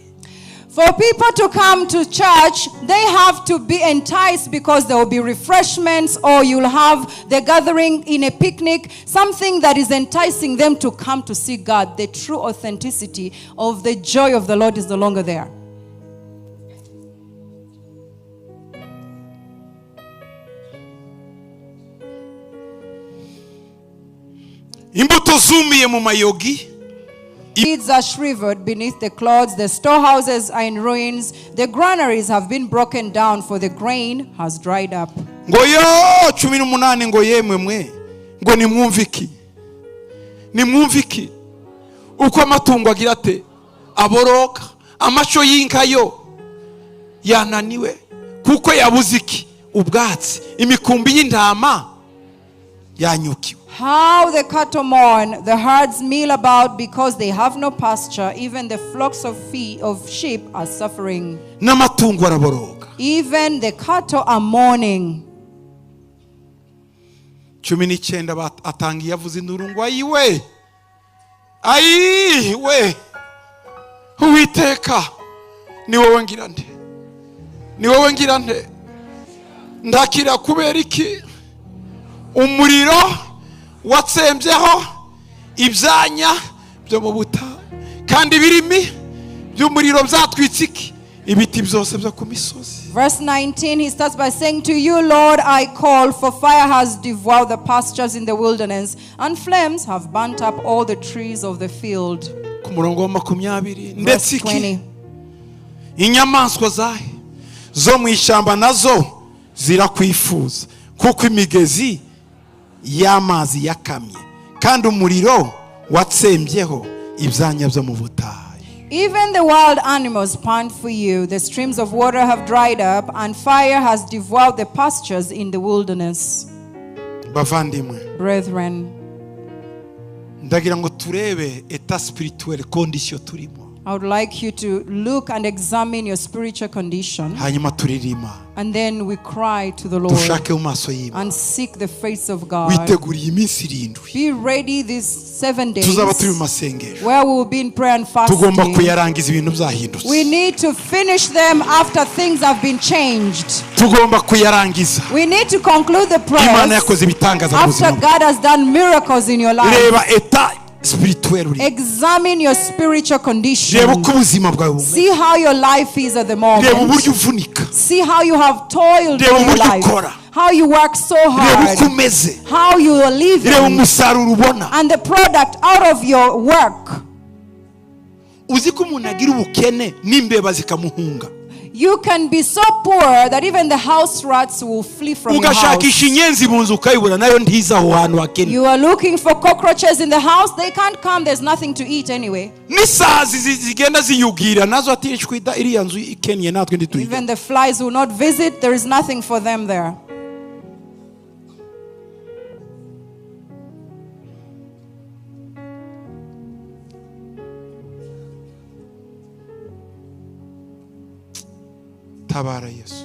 For people to come to church, they have to be enticed because there will be refreshments or you'll have the gathering in a picnic, something that is enticing them to come to see God. The true authenticity of the joy of the Lord is no longer there. Imbuto zumiye mu mayogi. Seeds are shriveled beneath the clods, the storehouses are in ruins, the granaries have been broken down, for the grain has dried up. Ngo yo 18 ngo yemwe mwe, ngo nimwumve iki, nimwumve iki, uko amatungo agira ate aboroka, amasho y'inka yo yananiwe kuko yabuze iki ubwatsi, imikumbi y'intama yanyukiwe. How the cattle mourn, the herds mill about because they have no pasture. Even the flocks of sheep are suffering. N'amatungo araboroga. Even the cattle are mourning. 19 atangiye avuza induru ngo ayiwe, ayiwe, Uwiteka Ni wowe ngira nte, ni wowe ngira nte, ndakira kubera iki? Umuriro watsembyeho ibyanya byo mu butayu, kandi ibirimi by'umuriro byatwitse iki? Ibiti byose byo ku misozi. Verse 19, he starts by saying, to you, Lord, I call, for fire has devoured the pastures in the wilderness, and flames have burnt up all the trees of the field. Ku murongo wa 20, ndetse Verse iki? 20. Inyamaswa zahe zo mu ishyamba nazo zirakwifuza, kuko imigezi y'amazi yakamye, kandi umuriro watsembyeho ibyanya byo mu butayu. Even the wild animals pant for you. The streams of water have dried up, and fire has devoured the pastures in the wilderness. Bavandimwe, Brethren, ndagira ngo turebe eta spirituelle condition turimo. I would like you to look and examine your spiritual condition. Hanyuma turirima. And then we cry to the Lord Dushake mu maso y'Imana. and seek the face of God. Witeguriye iminsi 7. Be ready these 7 days Tuzaba turi mu masengesho. where we will be in prayer and Tugomba fasting. kuyarangiza ibintu byahindutse. We need to finish them after things have been changed. Tugomba kuyarangiza. We need to conclude the Imana prayers yakoze ibitangaza mu after buzima. God has done miracles in your life. Reba eta spirituelle uri. Examine your spiritual condition. Reba uko ubuzima bwawe bumeze. See how your life is at the Reba moment. uburyo uvunika. See how you have toiled Reba in your uburyo life. ukora. How you work so Reba hard. uko umeze. How you are Reba living. umusaruro ubona. And the product out of your work. Uzi ko umuntu agira ubukene n'imbeba zikamuhunga. You can be so poor that even the house rats will flee from your house. Ugashakisha inyenzi mu nzu ukayibura nayo ntiza aho hantu hakennye. You are looking for cockroaches in the house. They can't come. There's nothing to eat anyway. N'isazi zigenda ziyugira nazo ati ishwida iriya nzu ikennye natwe ntituyige. Even the flies will not visit. There is nothing for them there. Tabara Yesu.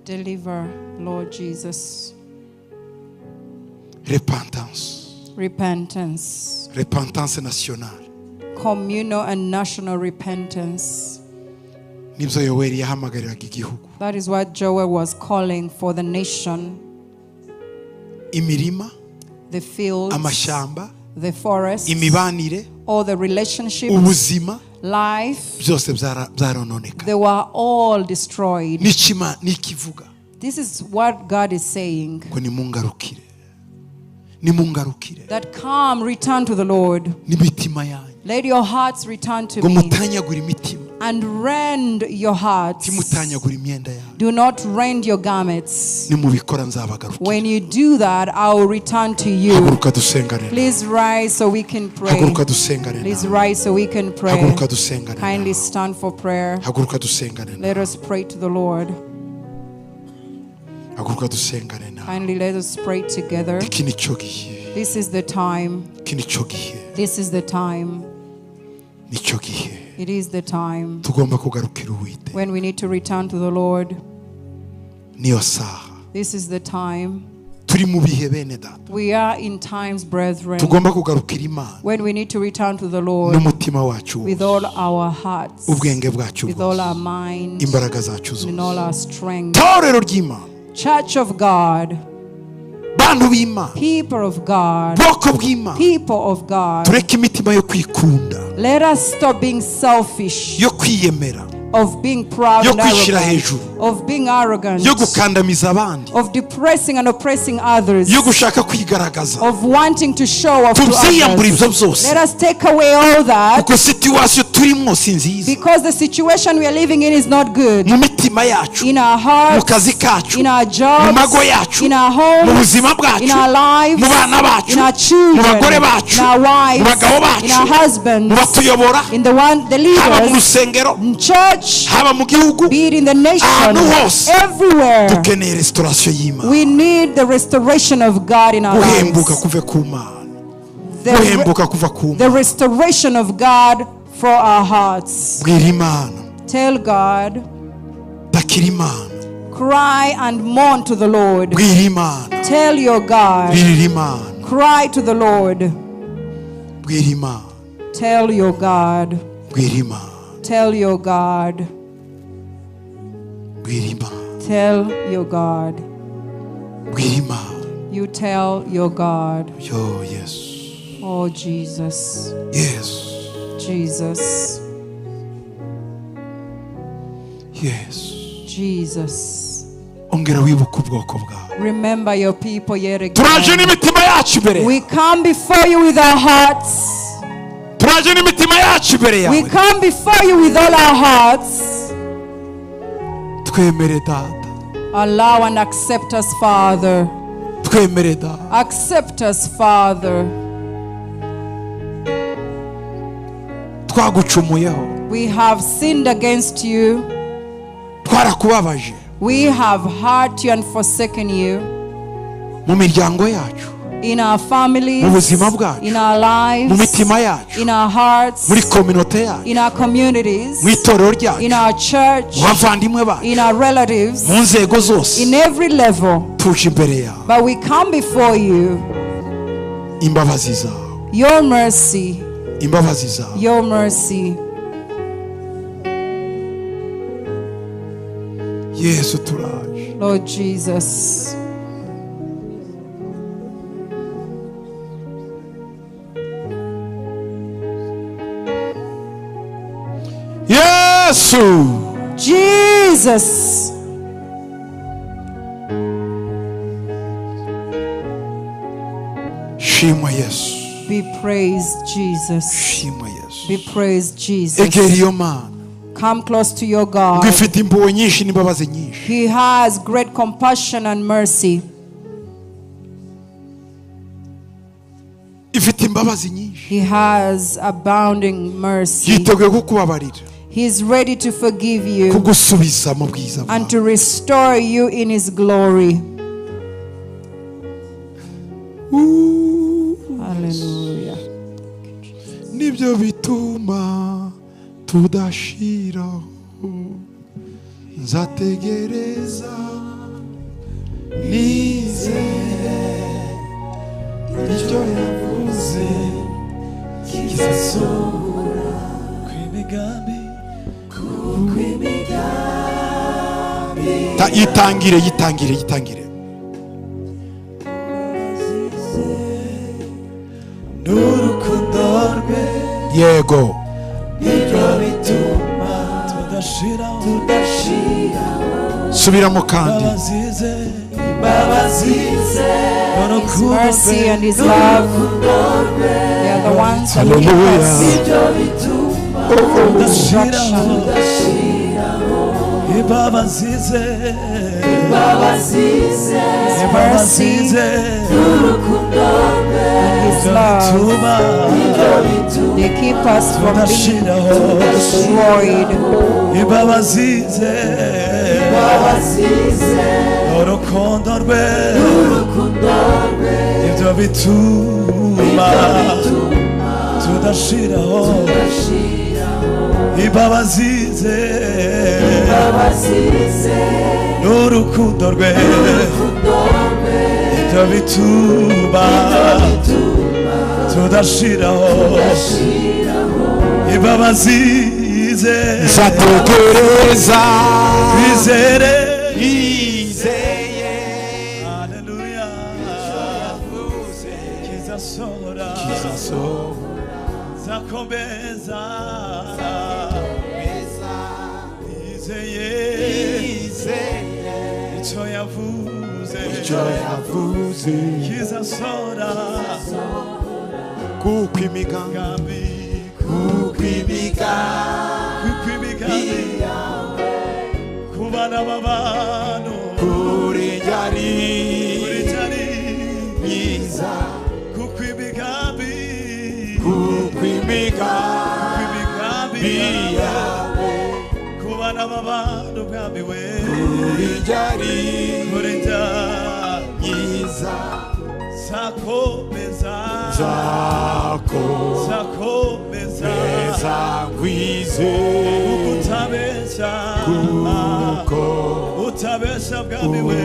Deliver, Lord Jesus. Repentance. Repentance. Repentance nationale. Communal and national repentance. Nibyo Yoweri yahamagariraga igihugu. That is what Joel was calling for the nation. Imirima, The fields, amashyamba, the forests, imibanire, all the relationships, ubuzima, life, byose byarononeka. they were all destroyed. N'ikivuga This is what God is saying. ngo nimungarukire. Nimungarukire. That come, return to the Lord. N'imitima yanyu. Let your hearts return to Ngo me mutanyagure imitima. and rend your hearts. Ntimutanyagure imyenda yanyu. Do not rend your garments. Nimubikora nzabagarukira. When you do that, I will return to you. Haguruka dusengane. Please rise so we can pray. Haguruka dusengane. Please rise so we can pray. Haguruka dusengane. Kindly stand for prayer. Haguruka dusengane. Let us pray to the Lord. Haguruka dusengane. Kindly let us pray together. Iki nicyo gihe. This is the time. Iki nicyo gihe. This is the time. Nicyo gihe. It is the time Tugomba kugarukira Uwiteka. when we need to return to the Lord. Niyo saha. This is the time. Turi mu bihe bene data. We are in times, brethren, Tugomba kugarukira Imana when we need to return to the Lord n'umutima wacu with wose, all our hearts, ubwenge bwacu with all bwose, our mind, imbaraga zacu and all zose. our strength. Torero ry'Imana, Church of God, bantu b'Imana, people of God, bwoko bw'Imana, people of God, tureke imitima yo kwikunda, let us stop being selfish, yo kwiyemera, of being proud yo and kwishyira arrogant, hejuru, of being arrogant, yo gukandamiza abandi, of depressing and oppressing others, yo gushaka kwigaragaza. of wanting to show off to Tubyiyambure others. ibyo byose. Let us take away all that, Kuko situation turimo si nziza. because the situation we are living in is not good. Mu mitima yacu, In our mu hearts, kazi kacu, in our mu jobs, mago yacu, in our mu homes, buzima bwacu, in our lives, mu bana bacu, in our mu children, bagore bacu, in our mu wives, bagabo bacu, in our mu husbands, batuyobora, in the haba mu leaders, rusengero, in church, haba mu gihugu, be it in the nation, ahantu hose. everywhere. Dukeneye restoration y'Imana. We need the restoration of God in our Guhembuka lives. kuve ku Mana. Guhembuka kuva ku The Mana. restoration of God for our hearts. Bwira Imana, Tell God, takira Imana, cry and mourn to the Lord. bwira Imana, Tell your God, ririra Imana, cry to the Lord. bwira Imana, Tell your God, bwira Imana. Tell your God. Bwira Imana. Tell your God. Bwira Imana. You tell your God. Yo Yesu. Oh, Jesus. Yesu. Jesus. Yesu. Jesus. Ongera wibuke ubwoko bwawe. Remember your people yet Turaje again. n'imitima yacu imbere. We come before you with our hearts. Turaje n'imitima yacu imbere We yawe. come before you with all our hearts. Twemere Data. Allow and accept us, Father. Twemere Data. Accept us, Father. Twagucumuyeho. We have sinned against you. Twarakubabaje. We have hurt you and forsaken you. Mu miryango yacu. In our families, Mu buzima bwacu. in our lives, Mu mitima yacu. in our hearts, Muri kominote yacu. in our communities, Mu itorero ryacu. in our church, Mu bavandimwe bacu. in our relatives, Mu nzego zose. in every level. Tuje imbere yawe. But we come before you. Imbabazi zawe. Your mercy, Imbabazi zawe. your mercy. Yesu turaje. Lord Jesus. Yesu. Jesus. Shimwa Yesu. Be praised, Jesus. Shimwa Yesu. Be praised, Jesus. Egera iyo Mana. Come close to your God. Ngo ifite impuhwe nyinshi n'imbabazi nyinshi. He has great compassion and mercy. Ifite imbabazi nyinshi. He has abounding mercy. Yiteguye kukubabarira. He is ready to forgive you Kugusubiza mu bwiza and bwawe. to restore you in His glory. Hallelujah. Nibyo bituma tudashiraho. Nzategereza nizeye icyo yavuze kizasohora. Yitangire, yitangire, yitangire. Yego. Subiramo kandi. His mercy and His love, they are the ones that keep us from destruction. His mercy and His love, they keep us from being destroyed. N'urukundo rwe ibyo bituma tudashiraho. Imbabazi ze Nzategereza twizere nizeye Haleluya kizasohora zakomeza nizeye icyo yavuze kizasohora kuko imigambi ku bana b'abantu kuri yari myiza kuko imigambi yawe ku bana b'abantu bwami we kuri yari myiza zakomeza ngwize kuko utabesha bwami we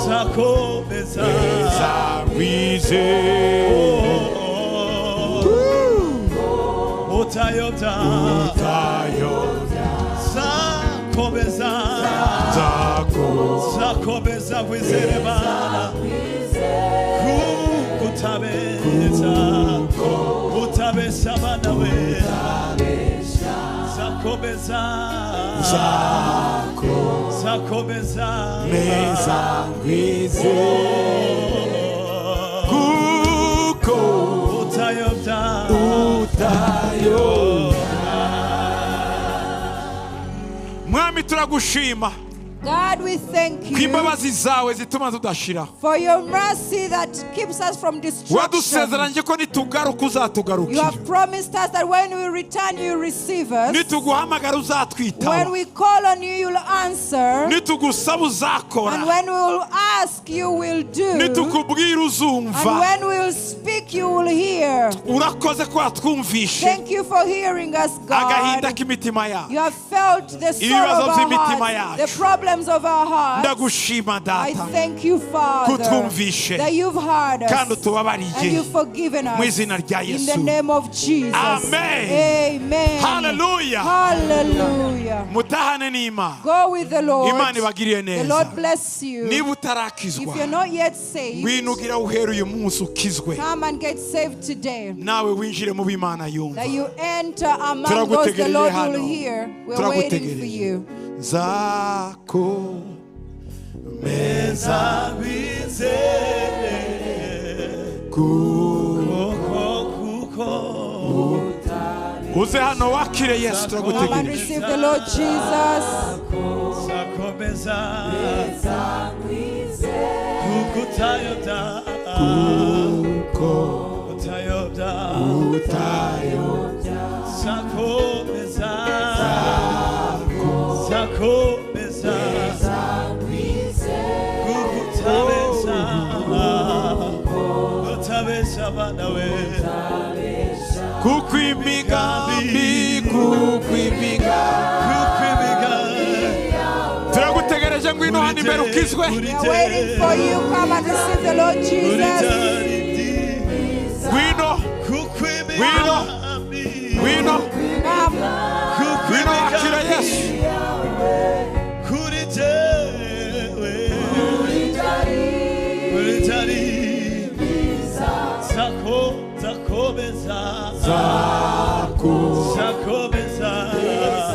zakomeza ngwize Utayobya Utayobya Zakomeza Zakomeza kwizera Imana Kuko utabeshya Utabeshya abana we Zakomeza Zakomeza Meza kwizera Kuko Utayobya Utayobya. Mwami turagushima God, we thank ku you imbabazi zawe zituma tudashira. for your mercy that keeps us from destruction. Wadusezeranye ko nitugaruka You uzatugarukira. have promised us that when we return, you receive us. Nituguhamagara uzatwitaba. When we call on you, you'll answer. Nitugusaba uzakora. And when we will ask, you will do. And Nitukubwira uzumva. when we will speak, you will hear. Urakoze ko watwumvishe Thank you for hearing us, agahinda God. k'imitima yacu. You have felt the sorrow Ibibazo of our by'imitima hearts, the yacu. problems of our hearts. Ndagushima I data thank you, Father, Kutwumvishe. that you've heard us kandi utubabariye and you've forgiven mu us. izina rya In the Yesu. name of Jesus. Amen. Amen. Hallelujah. Hallelujah. Mutahane n'Imana. Go with the Lord. Imana ibagiriye The neza. Lord bless you. Niba If utarakizwa you're not yet saved, ngwino ugira uhere uyu munsi ukizwe come and get saved today. nawe winjire mu b'Imana yumva. That you enter among those the Turagutegereje Lord hano. will hear. We're waiting for Turagutegereje. you. Nzakomeza Kwizere ku Kuko uze hano wakire Yesu Come and turagutegereje. receive the Lord Jesus. Zakomeza Kuko utayobya Kuko Utayobya utayobya Zakomeza Zakomeza Kuko utabeshya Utabeshya abana we Kuko imigambi kuko imigambi Kuko imigambi turagutegereje ngwino hano imbere ukizwe. We are waiting for you. Come and receive the Lord Jesus. Ngwino Ngwino. Ngwino Come. ngwino wakire Yesu.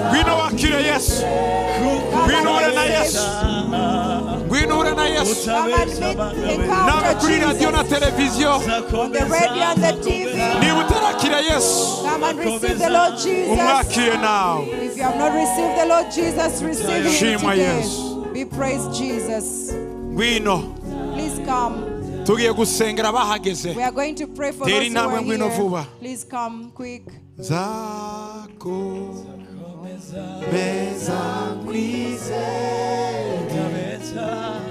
Ngwino wakire Yesu. Ngwino uhure na Yesu. Ngwino uhure na Yesu. Come and meet, Nawe encounter kuri radiyo na Jesus. televiziyo On the radio and the TV. niba utarakira Yesu Come and receive the Lord Jesus. umwakire nawe. If you have not received the Lord Jesus, receive him Shimwa today. Yesu. Be praised, Jesus. Ngwino Please come. tugiye gusengera bahageze. We are going to pray for Tera those who intambwe are ngwino here. vuba. Please come quick. Nzakomeza nkwizere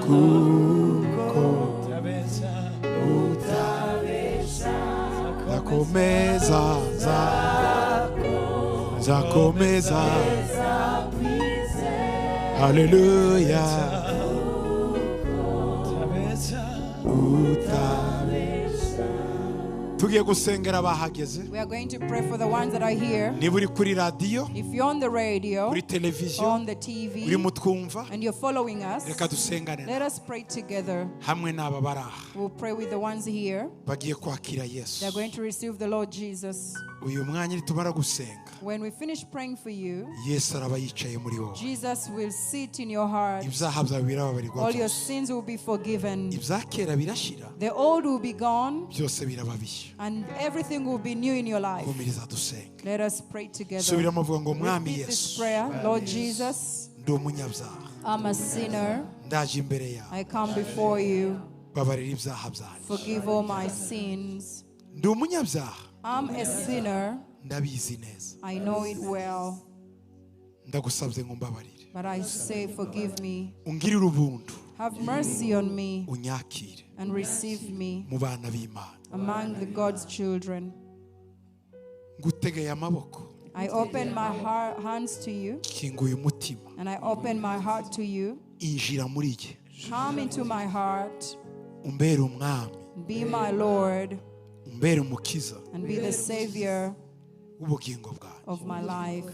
kuko nzakomeza nzakomeza Haleluya utabeshya. Tugiye gusengera bahageze. We are going to pray for the ones that are here. Niba uri kuri radiyo If you're on the radio, kuri televiziyo on the TV, urimo twumva and you're following us, reka dusengane let us pray together. hamwe n'aba bari aha We'll pray with the ones here. bagiye kwakira Yesu. They're going to receive the Lord Jesus. Uyu mwanya nitumara gusenga When we finish praying for you, Yesu araba yicaye muri wowe. Jesus will sit in your heart. Ibyaha byawe birababarirwa All your byose. sins will be forgiven. Ibya kera birashira The old will be gone, byose biraba bishya. and everything will be new in your life. Humiriza dusenge. Let us pray together. Subiramo uvuga ngo Mwami Repeat this Yesu prayer. Lord Jesus, ndi umunyabyaha I'm a sinner. ndaje imbere yawe I come before you. babarira ibyaha byanjye. Forgive all my sins. Ndi umunyabyaha I'm a sinner. ndabizi neza. I know it well. Ndagusabye ngo mbabarire. But I say, forgive me. Ungirire ubuntu Have mercy on me unyakire and receive me mu bana b'Imana. among the God's children. Ngutegeye amaboko I open my heart, hands to you kinguye umutima and I open my heart to you. injira muri jye Come into my heart, umbere umwami be my Lord, umbere umukiza and be the Savior. W'ubugingo bwanjye. Of my life.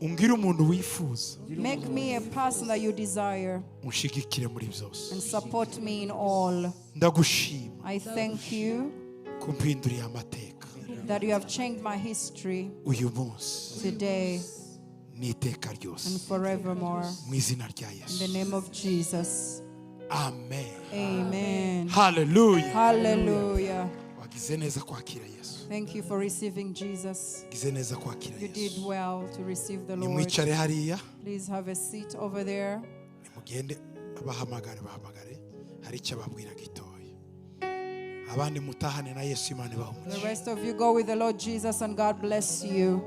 Ungire umuntu wifuza. Make me a person that you desire Unshigikire muri byose. And support me in all. Ndagushima I thank you kumpinduriye amateka that you have changed my history uyu munsi today n'iteka and ryose forevermore. Mu izina rya In Yesu. the name of Jesus. Amen. Amen. Haleluya. Hallelujah. Wagize neza kwakira Yesu. Thank you for receiving Jesus. Wagize neza kwakira You did Yesu. Well to receive the Lord. Nimwicare hariya. Please have a seat over there. Nimugende bahamagare bahamagare hari icyo ababwira gitoya abandi mutahane na Yesu Imana ibahe The umugisha. rest of you, go with the Lord Jesus and God bless you.